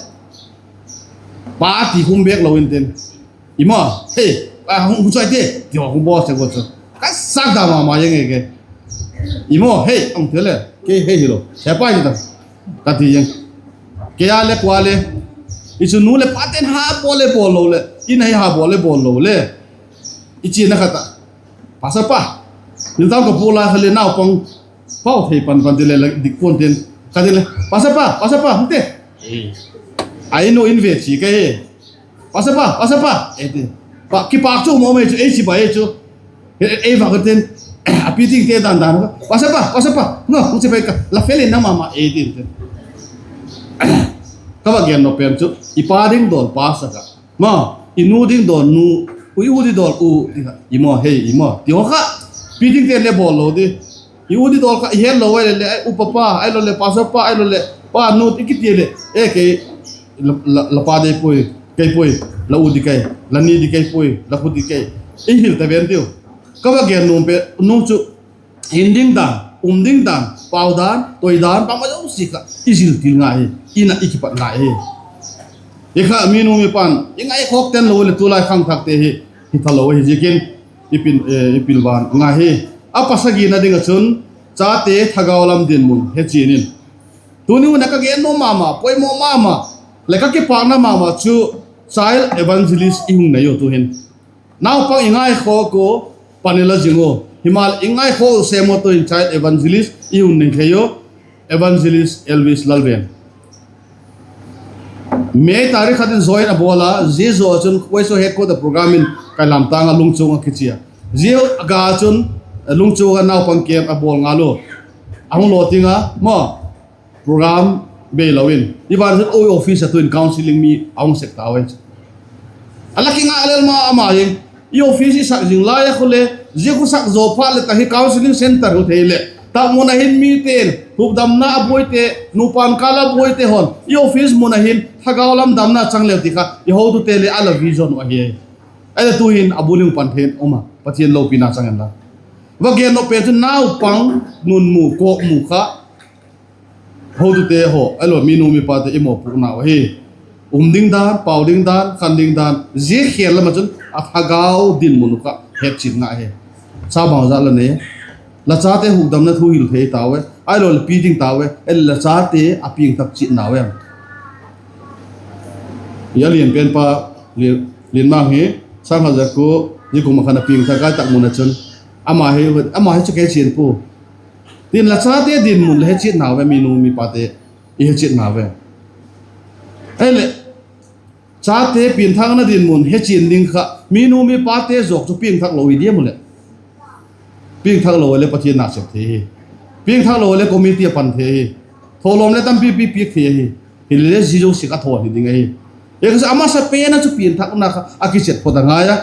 pa ti khum bêk lo intin, i maw, hei, a hung chai ti ti haw hung bawl sek ua chu, ka sâk da ma ma ing e ke. I maw, hei, hung ti le, kei hei hilo, he pa hi ta, ka ti ing. Kei a le kua le, i chu nu leh pate'n ha bawl le bawl lo leh, in ah ha bawl le bawl lo le, i chiana khat ah, Pastor pa, nitâk ka pua lai kha le naupang pau thei pan pan ti le la dik pua'n tin, ka ti le, Pastor pa, Pastor pa, hung te, a in u in ve chi ka hi. Pastor pa, Pastor pa, e ti, kipâk chu maw, mei chu ei chi bai chu, ei va ka tin, a pi tingte dan dan, Pastor pa, Pastor pa, no hung chi bai ka, la fel in na ma ma e tin tin. Ka va gen nop pen chu, i pa ding dawl pa sak ah, ma, i nu ding dawl nu, i u ding dawl u ti kha, i maw, hei, i maw ti haw kha, pi tingte'n le bawl lo di. I u ding dawl kha i het lo ai le le, upa pa ahilo leh pastor pa ahilo leh pa nu i kiti leh, e kei, la pa dei puai, kei puai, la u di kei, la ni di kei puai, la khu di kei, i hil ta ven tiu. Ka va gen nuam pen nu chu, hin ding dan, um ding dan, pau dan, toi dan, bangma zosia kha i zil til ngai hi, in ah i kipat ngai hi. Hi kha minu mipa'n i ngaikhawk ten lo leh tulai khangthakte hi, hi tha lo ahi ziakin, i pilvan ngai hi. A pasagina ding ah chun, chate thagau lam dinmun hechian in, tuni hun a ka gen nuam ma ma, poimaw ma ma, leh ka kipâkna ma ma chu child evangelist i hung nei u tu'hin. Naupang i ngaikhawk ua, pan i la zing u, himaleh i ngaikhawk u sêm u tu'hin child evangelist i hun nei thei u, Evangelist Elvis Lalven. May tarik khat in join a bawl a, zia zaw chun Waiso Headquarter program in Kailamtang ah Lungchuang a kichia. Zia ga chun Lungchuang ah naupang camp a bawl ngal u. A hung lawting a maw, program bei lo in, i ban chun office ah tu'hin counselling mi a hung sek tau ahi. A la kingai lel ma ma in, I office i sak zing lai a khu le, zia khu sak zaw phat leh tak hi counselling centre khu thei leh, tak mun ah hin mite'n hukdamna a buaite, nupa kâl a buaite haw'n i office mun ah hin thagau lam damna chang leu ti kha i hotute le a la vision uh ahi. Ahileh tu'hin a bul in pan thei um a, Pathian lopina chang inla. Va gen nop pen chu naupang nunmu kawkmu kha hotute haw, ahilo minu mipate i mawpuaknau ahi. Um ding dan, pau ding dan, khan ding dan, zia khêl lam ah chun a thagau dinmun uh kha hetchian ngai hi. Sa bangzat la nei, la chate hukdamna thu hil thei tau e, ahiloleh pi ding tau e, ahileh la chate a piangthak chiat nau em? I a lian pen pa, Lian, Lianmang hi, sâng khat za kua, zia kum ah khan a piangthak kai tak mun ah chun, ama hi, ama hi chu ka hechian pua. Tin, la chate dinmun la hechian nau em, minu mipate i hechian nau em? Ahileh, chate pianthakna dinmun hechian ding kha minu mipate zawk chu piangthak lo hi diam u leh? Piangthak lo leh Pathian na sep thei hi. Piangthak lo leh committee a pan thei hi. Thawlawm le tampi pi piak thei ahi. Hile le zia zosia kha thawn hi ding ahi. Hi kha a masa pen a chu pianthakna kha a kichet phot a ngai a.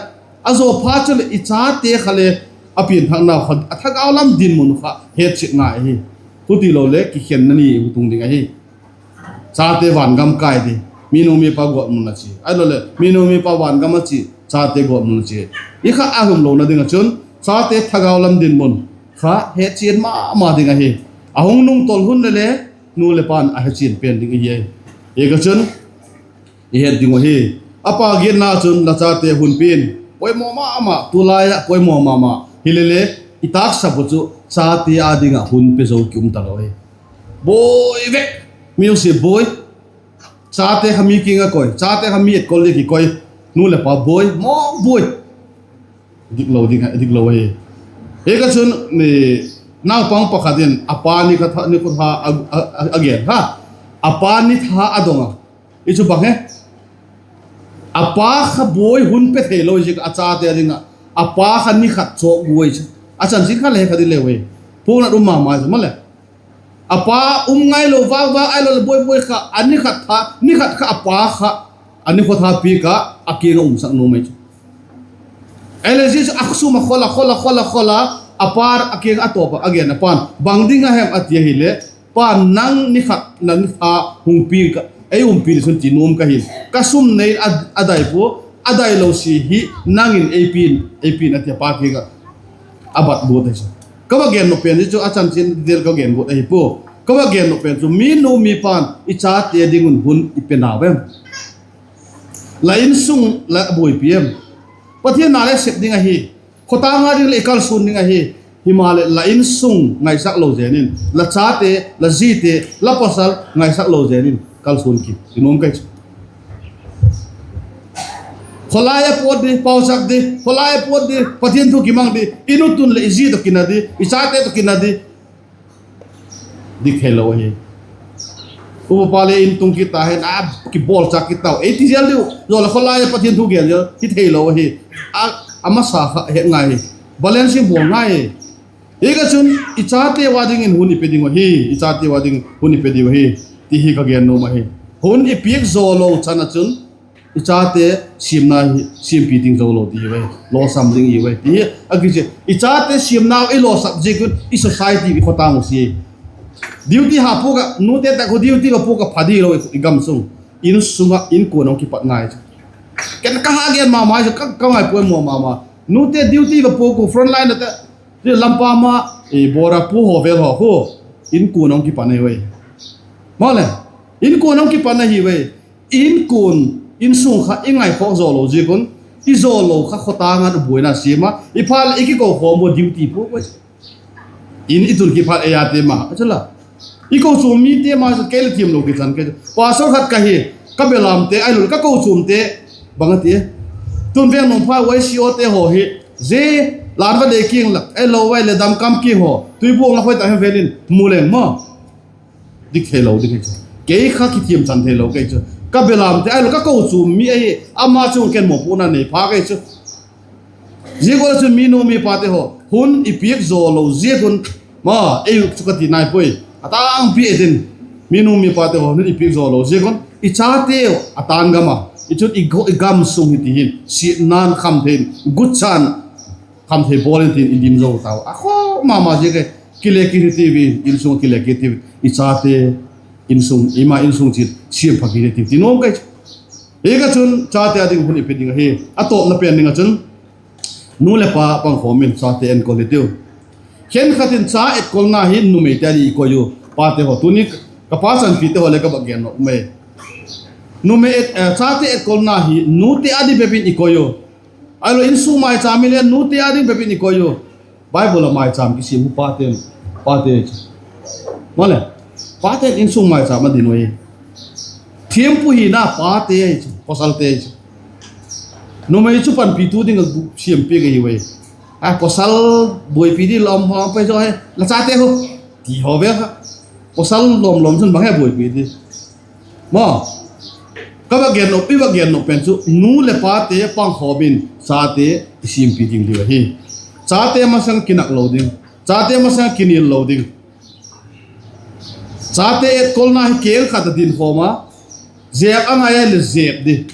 A zaw phat chuleh i chate kha le a pianthakna kha, a thagau lam dinmun kha hetchian ngai ahi. Huti lo le kikhenna ni hung tung ding ahi. Chate vangam kai di, minu mipa gawtmun a chia, ahiloleh minu mipa vangam a chia, chate gawtmun a chia. I kha a hum lona ding ah chun, chate thagau lam dinmun kha hetchian ma ma ding ahi. A hung nungtawl hun le le, nu leh pa'n a hechian pen ding ahi. Hi kha chun i het ding uh ahi. A pa giatna chun la chate hun pia'n, poimaw ma ma, tulai ah poimaw ma ma. Hile le, i tâksap uh chu chate â ding ah hun pe zo ki um talo hi. Buai vek, mi u si buai. Chate kha mi kiang a koi, chate kha mi etkol ding kikoi. Nu leh pa buai, mawk buai. Dik lo ding, dik lo ahi. Hi kha chun, naupang pakhat in a pa ni kha tha, ni kha tha a, a, a, a gen kha. A pa ni tha a dong a. I chu bang he? A pa kha buai, hun pe theilo ziak a chate â ding ah, a pa kha ni khat chawk buai chu. A chanchin kha le kha di leu hi. Puaknat um ma ma chu maleh. A pa um ngailo vak vak ahiloleh buai buai kha, a ni khat tha, ni khat kha a pa kha, a ni kha tha piak a, a kiang ah umsak nuam ahi chu. Ahileh zia chu a sum a khol a, khol a, khol a, khol a, a pa a kiang a tawp ah a gen a, pa'n bang ding a hem a ti ahileh, Pa, nang ni khat, nang ni tha hung piak a, ei umpi le chun ti nuam ka hin, ka sum nei a, a dai pua, a dailo si hi nang in ei pia'n, ei pia'n a ti a, pa kiang ah a bat guat ahi chu. Ka va gen nop pen chu a chanchin detail ka gen guat ahi pua. Ka va gen nop pen chu minu mipa'n i chate ding un hun i pe nau em? La insung la buaipi em? Pathian na le sep ding ahi. Khawtâng â ding leh i kalsuan ding ahi. Himaleh la insung ngaisak lo zen in, la chate, la zite, la pawsal ngaisak lo zen in kalsuan kit i nuam ka hi chu. Khawlai a pawt di, pauchap di, khawlai a pawt di, Pathian thu kimang di, i nu tun leh i zi tawh kina di, i chate tawh kina di. Dik theilo ahi. Upa pa le in tung kit ta hen, a kibawlchâk kit tau, ei ti zel diu, zaw leh khawlai a Pathian thu gen zel hi theilo ahi. A, a masa kha het ngai hi. Balancing bawl ngai hi. Hi kha chun i chate ua dingin hun i pe ding ahi, i chate ua ding hun i pe diu ahi, ti hi ka gen nuam ahi. Hun i piak zaw lo chan ah chun, i chate siamna hi siampi ding zo lo di ve, lawsam ding i ve, ti hi a kichi. I chate siamna i lawsap ziak un i society i khawtâng u si. Duty ha puak ah, nute tak khu duty va puak ah pha di lo i gam sung. Insung ah, inkuan hung kipat ngai chu. Ken ka ha gen ma ma chu, ka, ka ngaipoimaw ma ma. Nute duty va puak u front line ate, ti lam pâm a, bora pu haw vel haw khu, inkuan hung kipat ahi ve. Maleh, inkuan hung kipat ahi ve. Inkuan, insung kha i ngaikhawk zaw lo ziak un, i zaw lo kha khawtâng ah buaina siam a, i phat leh i kiko khawm ua duty puak ve. In i tun kiphat ei a te ma a chu la, i kochuam mite ma chu kei le thiamlo kichan kei chu. Pastor khat ka hi, ka belamte ahiloleh ka kochuamte, bang a ti, tun veng nung pha Y C O te haw hi, zia Lanvadei kiang lak, ahiloleh Damkam kiang haw, Tuibuang lak khoi tak hem vel in mu leng maw, dik theilo ding hi chu. Kei kha kithiamchan theilo kei chu. Ka belamte ahiloleh ka kochuam mi ahi, ama chung ken mawpuakna nei pha kei chu. Zia gual ah chun minu mipate haw, hun i piak zaw lo ziak un, ma, ei uh chu ka ti nai puai. A tângpi ei tin, minu mipate haw, hun i piak zaw lo ziak un i chateu a tan gam a, I chun i go, i gam sung hi ti hin siatna'n kham thei in, gutcha'n kham thei bawl in tin i dim zo tau a. A khaw ma ma ziak e, kile kit hi tiu in, insung kile kit tiu in, i chate insung, eima insung chiat siam pha kit hi tiu ti nuam ka hi chu. Hi ka chun chate a ding hun i pe ding ahi. A tawpna pen ding ah chun nu leh pa pangkhawm in chate enkol hi tiu. Khenkhat in cha etkolna hi numeite a ding i koi u. Pate haw, tuni ka pa chanpite haw leh ka va gen nop mai. Numei, eh, chate etkolna hi nute a ding bep in i koi u. Ahilo insung maichâm hile nute a ding bep in i koi u. Bible ah maichâm kisiam u pate, pate chu. Maleh, pate'n insung maichâm a ding u hi. Thiampu hina pate chu, pawsalte chu. Numei chu panpitu ding ah siam piak ahi ui. A pawsal buaipi di lawm haw pai zaw he, la chate haw, ti haw ve kha. Pawsal lawm lawm chun bang he buaipi di. Maw, ka va gen nop, i va gen nop pen chu nu leh pate pangkhawm in chate i siampi ding diu ahi. Chate masang kinak lo ding, chate masang kinil lo ding. Chate etkolna hi keng khat a ding khawm a, zêp a ngai a leh zêp di.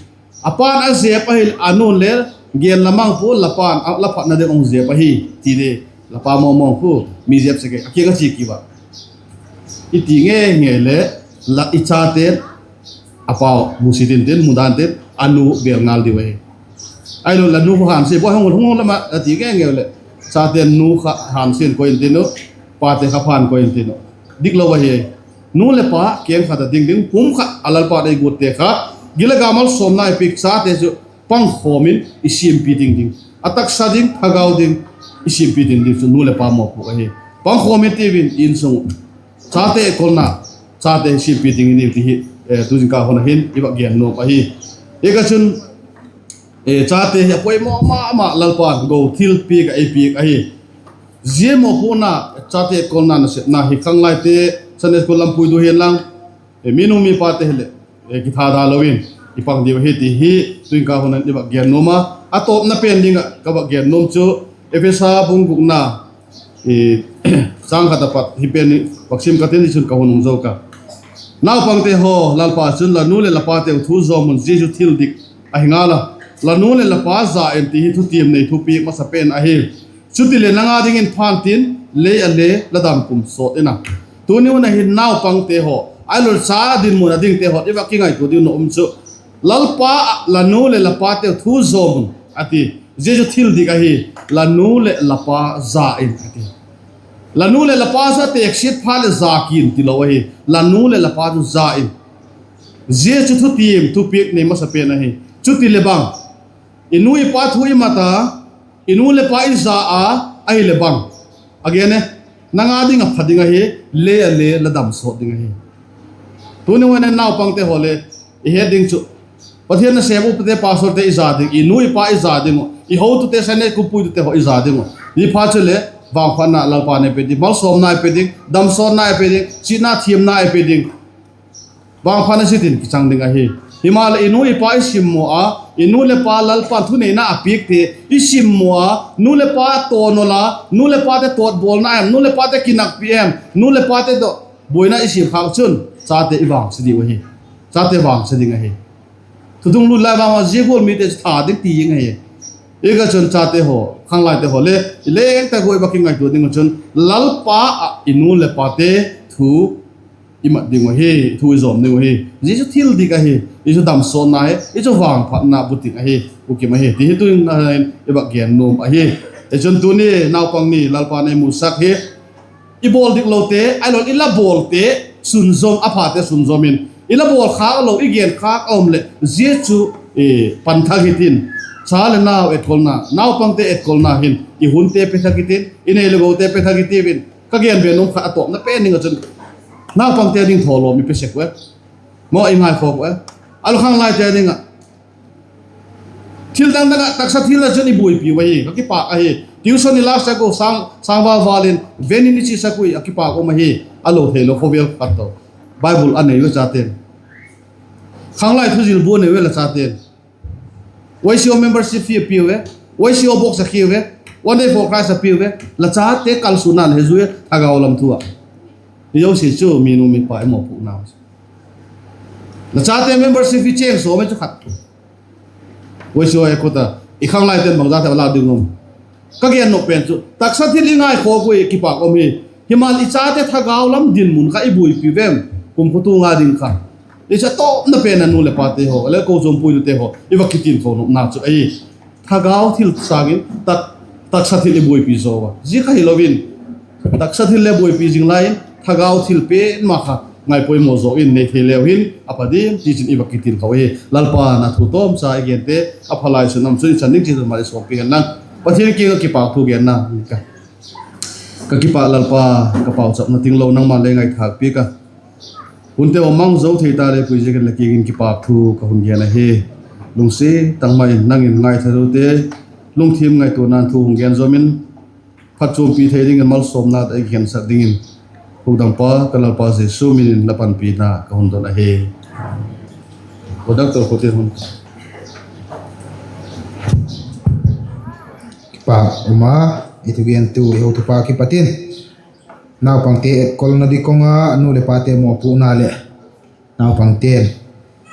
A pa'n a zêp ahileh a nu'n le gen la mang pua, la pa'n la phatna ding hung zêp ahi, ti di. La pa mawngmawng khu mi zêp sek e, a kiang a chia kit a. I ti ngei ngei leh, la i chate a pau musit intin, mudan tin, a nu bêl ngal diu ahi. Ahilo la nu kha hânsia, boi hung hung lam a, a ti ngei ngei leh, chate nu kha hânsia in koi intin u, pate kha pha'n koi intin u. Diklo ahi. Nu leh pa keng khat a ding ding, pum khat a Lalpa'n ei guatte kha, gil a gam malsawmna ei piak chate chu pangkhawm in i siampi ding ding, a taksa ding, thagau ding, i siampi ding ding chu nu leh pa mawpuak ahi. Pangkhawm in tiu in insung chate etkolna, chate siampi ding i ni ti hi, eh, tu zingkal hun a hin i va gen nuam ahi. Hi ka chun, eh, chate hi a poimaw ma ma, Lalpa'n go thilpiak ah ei piak ahi. Zia mawpuakna, chate etkolna nasepna hi khanglaite Sunday school lam pui du hi'n lang, eh, mi nu mi pate hileh, eh, kithada lo in i pang diu ahi ti hi tu zingkal hun a hin i va gen nuam a. A tawpna pen ding ah ka va gen nuam chu Ephesa bung gukna, eh, châng khat a pat hi pen i va sim ka tin, i chun ka hun um zo ka. Naupangte haw, Lalpa chun la nu leh la pateu thu zawm un, zia chu thil dik ahi ngal a. La nu leh la pa za in ti hi thutiam nei thupiak masa pen ahi. Chutileh nang â dingin pha'n tin, lei ah le la dam kum sawt in a. Tuni hun a hin naupangte haw, ahilo cha dinmun a dingte haw i va kingaitua ding na um chu, Lalpa ah la nu leh la pateu thu zawm un a ti. Zia chu thil dik ahi, la nu leh la pa za in a ti. La nu leh la pa chu a teksiat phat leh za kin tilo ahi. La nu leh la pa chu za in. Zia chu thutiam thupiak nei masa pen ahi. Chutileh bang, i nu i pa thu i mat a, i nu leh pa i za a, ahileh bang, a gen e, nang â ding ah pha ding ahi, lei ah le la dam sawt ding ahi. Tuni hun a naupangte haw le i het ding chu, Pathian nasêm upate, pastorte i za ding, i nu i pa i za ding uh, i hotute, Sunday school puitute haw i za ding uh. Zia phat chuleh vangphatna Lalpa'n ei pe ding, malsawmna ei pe ding, damsawtna ei pe ding, chitna thiamna ei pe ding. Vangphatna chiat in kichang ding ahi. Himaleh i nu i pa i simmaw a, i nu leh pa Lalpa'n thuneina a piakte i simmaw a, nu leh pa tawtnawl a, nu leh pate tawtbawlna em, nu leh pate kinakpi em, nu leh pate tawh buaina i sim khâk chun, chate i vangse diu ahi. Chate vangse ding ahi. Thuthung lut lai vang a zia gual mite chu tha ding ti ing ahi. Hi ka chun chate haw, khanglaite haw le i leng tak ua i va kingaitua ding uh chun, Lalpa ah i nu leh pate thu i mat ding uh ahi, thu i zawm ding uh ahi. Zia chu thil dik ahi, zia chu damsawtna ahi, zia chu vangphatna bukim ahi, bukim ahi ti hi tu in i va gen nuam ahi. Hi chun tuni naupang ni Lalpa'n ei musak hi, i bawl diklote, ahilo i la bawlte sunzawm, a phate sunzawm in, i la bawl khâk lo, i gen khâk a um leh zia chu, eh, pan thak hitin, cha leh nau etkolna, naupangte etkolna hin i hunte pe thak hitin, i nei le gote pe thak hitin, ka gen be nuam khat a tawpna pen ding ah chun, naupangte ding thawlawm i pe sek ua, maw, i ngaikhawk ua, a lo khanglaite ding ah thil dang dang ah taksa thil ah chun i buaipi u ahi, ka kipâk ahi. Tuition i lâksak u, sâng, sâng val val in van in i chiasak ui, a kipâk um ahi. A lo theilo khawvel khat tawh Bible a nei u chate'n, khanglai thuzil bu a nei u la chate'n, Y C O membership fee a piu e, Y C O box a kiu e, One Day for Christ a piu e, la chate kalsuanna le he zui a, thagau lam thu ah. Hi zosia chu mi nu mi pa i mawpuakna, la chate membership fee chêng sawm e chu khat. Voi si a kut a, i khanglaite'n bangza thei a lâk ding um? Ka gen nop pen chu taksa thil i ngaikhawk ui, kipâk um hi. Himaleh i chate thagau lam dinmun kha i buaipi vem? Kum khutung a ding kha i cha tawpna pen a nu leh pate haw leh kochuam puinute haw i va kitilkhouna chu ahi. Thagau thil sâng in taksa thil i buaipi zaw a, zia kha hilo in, taksa thil le buaipi zing lai in thagau thil pen ma kha ngaipoimaw zaw in nei thei leu hin a pha diam ti chun i va kitilkhou hi. Lalpa'n a thu tawmcha i gente a phalai sun um chun i chan ding chiat ma i sawmpi hen lang. Pathian kiang ah kipâk thu genna ka, ka kipâk Lalpa, ka pauchapna tinglo nangma'n le ngaithâk piak a, hunte haw mang zo thei ta le pui ziakin la kiang in kipâk thu ka hun gen ahi. Lungsiat tak mai in nang in ngaithatute lungthim ngaituana'n thu hung gen zawm in, phatchuampi thei dingin malsawmna tawh ei kigensak dingin, hukdampa ka Lalpa Jesu min in la panpina ka hun don ahi. Doctor Putin hun Kipâk um a, i thugentu i hotupa kipat in naupangte etkolna ding kong a nu leh pate mawpuakna leh naupangte'n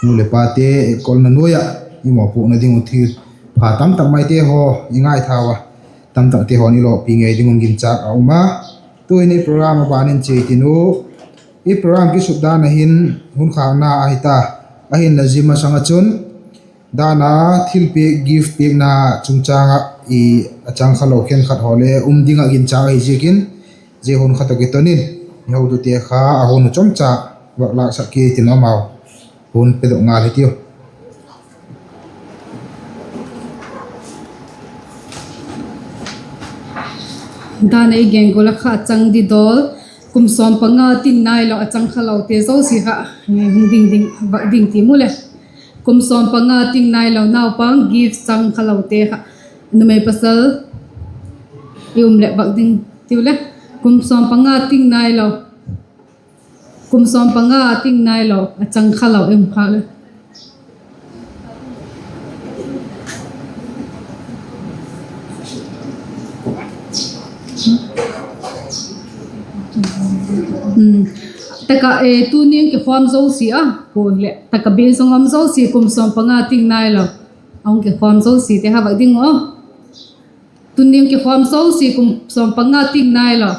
nu leh pate etkolna nuai ah i mawpuakna ding uh thilpha tamtak maite haw i ngaithau a, tamtakte haw'n i lawpi ngei ding un ginchâk a um a. Tu'hin i program a ban in chia tin u, i program kisut dan a hin hun khâkna ahi ta, ahinla zia masang ah chun dan a thilpiak gift piakna chungchâng ah a chang kha lo khenkhat haw le um ding ah ginchâk ahi ziakin, zia hun kha tawh kiton in i hotute kha a hun uh chomcha vak lâksak kit in amau hun pedok ngal hitiu. Dan a i gen gual a kha a chang didawl, kum sawm panga tin nailo a chang khalote zosia kha hung ding ding vak ding ti mu le. Kum sawm panga tin nailo naupang gift chang khalote kha numei pasal i um leh vak ding tiu le. Kum sawm panga tin nailo, kum sawm panga tin nailo a chang khalo i um kha le. Tak ah tuni hung kikhawm zosia a, kuale tak ah biakin sung um zosia kum sawm panga tin nailo a hung kikhawm zosiate kha vak ding u. Tuni hung kikhawm zosia kum sawm panga tin nailo,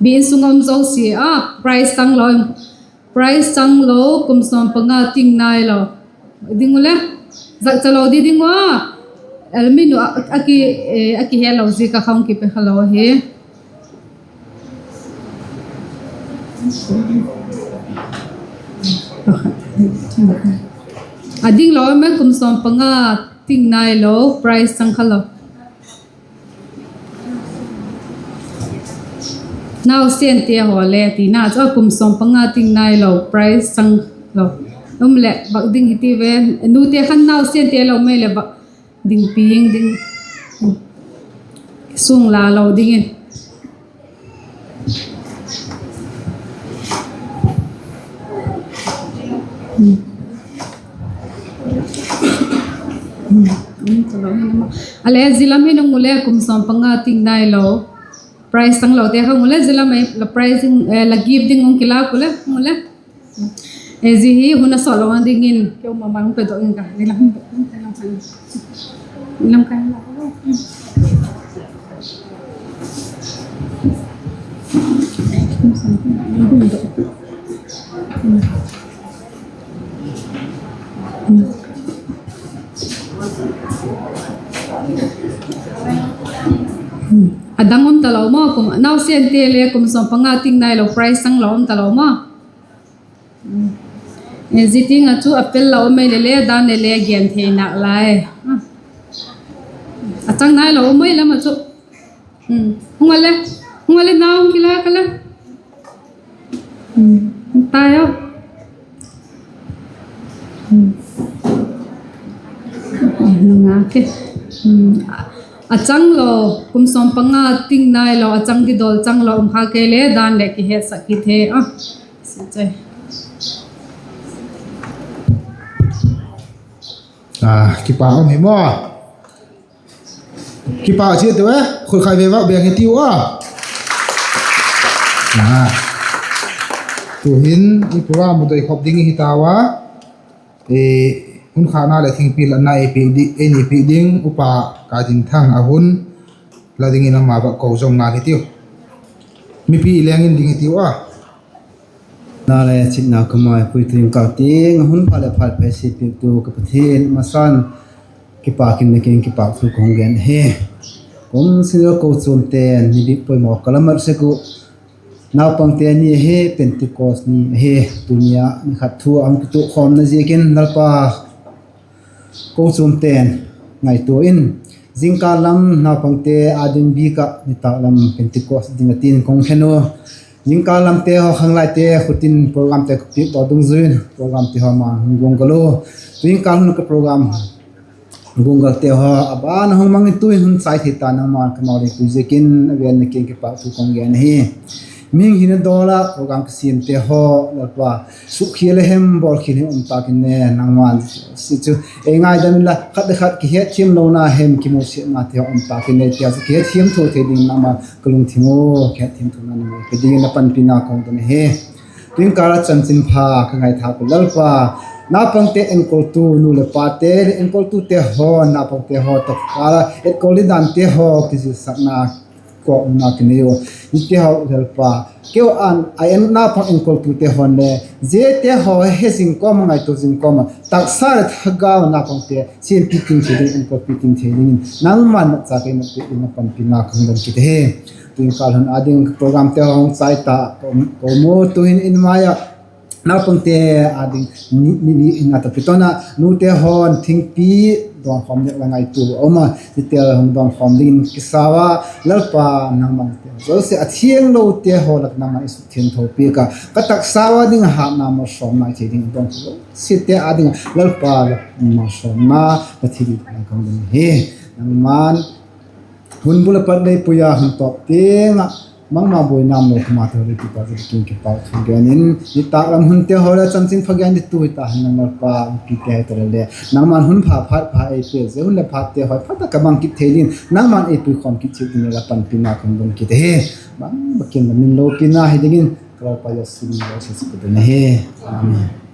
biakin sung um zosia a, prize chang lo, prize chang lo kum sawm panga tin nailo ding u le, zakcha lo di ding ua, min uh a kihetlo ziak a kha hung kipe kha lo ahi. A ding lo me kum sawm panga tin nailo prize chang khalo. Nausiante haw le tina chu a kum sawm panga tin nailo prize chang lo um leh vak ding hiti ve. Nute khan nausiante lo mai leh vak ding piang ding, sung la lo dingin. A le zia lam hin hung u le kum sawm panga tin nailo prize chang lote kha hung u le, zia lam la prize ding, la gift ding hung kilâk u le hung u le. Zia hi hun a sawt lo dingin keu ma ma hung pedok ing ka. A dang um talo maw, kum nausiante le kum sawm panga tin nailo prize chang lo um talo maw? Zia tiang ah chu a pel lo um mai le le dan le le gen thei nalai. A chang nailo um mai lam ah chu. Hung a le, hung a le nau hung kilâk a le. Tai a. A chang lo, kum sawm panga tin nailo a chang didawl chang lo um kha kei le dan leh kihetsak kit he a. Kipâk um hi maw? Kipâk chiat u e, khut khai ve vak beng hi tiu a. Tu'hin i program u doi khop ding hi tau a. hun khâkna leh thingpi latna ei piak di-, ei nei piak ding Upa Katinthang a hun la dingin ama va ko zong ngal hitiu. Mipi leng in ding hitiu a. Na le chitna ka mai pui tu in ka tiang a hun pha leh phat pha ei siampiaktu ka Pathian masan kipâk in na kiang kipâk thu ka hung gen ahi. Kum sinal kochuamte'n ni bik poimaw ka la mat sek uh, Naupangte ni ahi, Pentecost ni ahi. Tuni a ni khat thu a hung kituak khawmna ziakin Lalpa, kochuamte'n ngaitua in, zingkal lam naupangte â ding bik ah nitâk lam Pentecost ding a tin ka hung khen u. Zingkal lamte haw khanglaite khut in programte ka piak daw dungzui in programte haw man hung guanggal u. Tu'hin kâl hun ka program guanggalte haw a ban a hung mang in tu'hin hun chai thei ta nangma'n ka mau lei pui ziakin a vêl na kiang kipâk thu ka hung gen ahi. Mihing hina dawl ah program kisiamte haw Lalpa, sukkhial a hem bawlkhial hem um tâk in ne nangma'n si chu ei ngaidam inla, khat le khat kihetthiam lona hem kimawsiatnate haw um tâk in ne, tia chu kihetthiam thua thei ding nangma ka lungthim u, kihetthiam thuana nangma pe dingin la panpina ka hung don ahi. Tu'hin kâl a chanchinpha ka ngaithâk uh Lalpa, naupangte enkoltu nu leh pate leh enkoltute haw naupangte haw tak kâl a etkol ding dante haw kizilsakna kawkna kinei u. Hite haw Lalpa, keu an a en naupang enkoltute haw'n le ziate haw he zing kawm a, ngaitua zing kawm a, taksa leh thagau naupangte siampi ting thei ding, enkolpi ting thei dingin nangma'n matchâk ei mat piak dingin la panpina ka hung don kit ahi. Tu'hin kâl hun â ding programte haw hung chai ta ka um u, tu'hin in mai ah naupangte â ding ni, ni, ni, na ta pi ton a nute haw'n thingpi dawnkhawm ding la ngaitua a um a, zite hung dawnkhawm dingin kisa ua, Lalpa, nangma'n te zosia a thianglote haw lak nangma'n ei sukthiangtho piak a, ka taksa ua ding a hatna malsawmna i thei ding dawn zosia te â ding a Lalpa, la malsawmna, la thilhitheina ka hung don hi. Nangma'n hun bul a pat lei pui a hun tawp tiang ah bangma buaina um lo ka mate haw lei pui pa zia kiang kipâk thu gen in, nitâk lam hunte haw leh chanchinpha gen ditu hita hen lang Lalpa, mipite hi ta le le nangma'n hun pha phat pha ei pia zia hun leh phatte haw phat a ka mang kit thei dingin nangma'n ei puikhawm kit chiat dingin la panpina ka hung don kit ahi. Bangma kin la min lopina hi dingin ka Lalpa Jesu min a ka don ahi. Amen.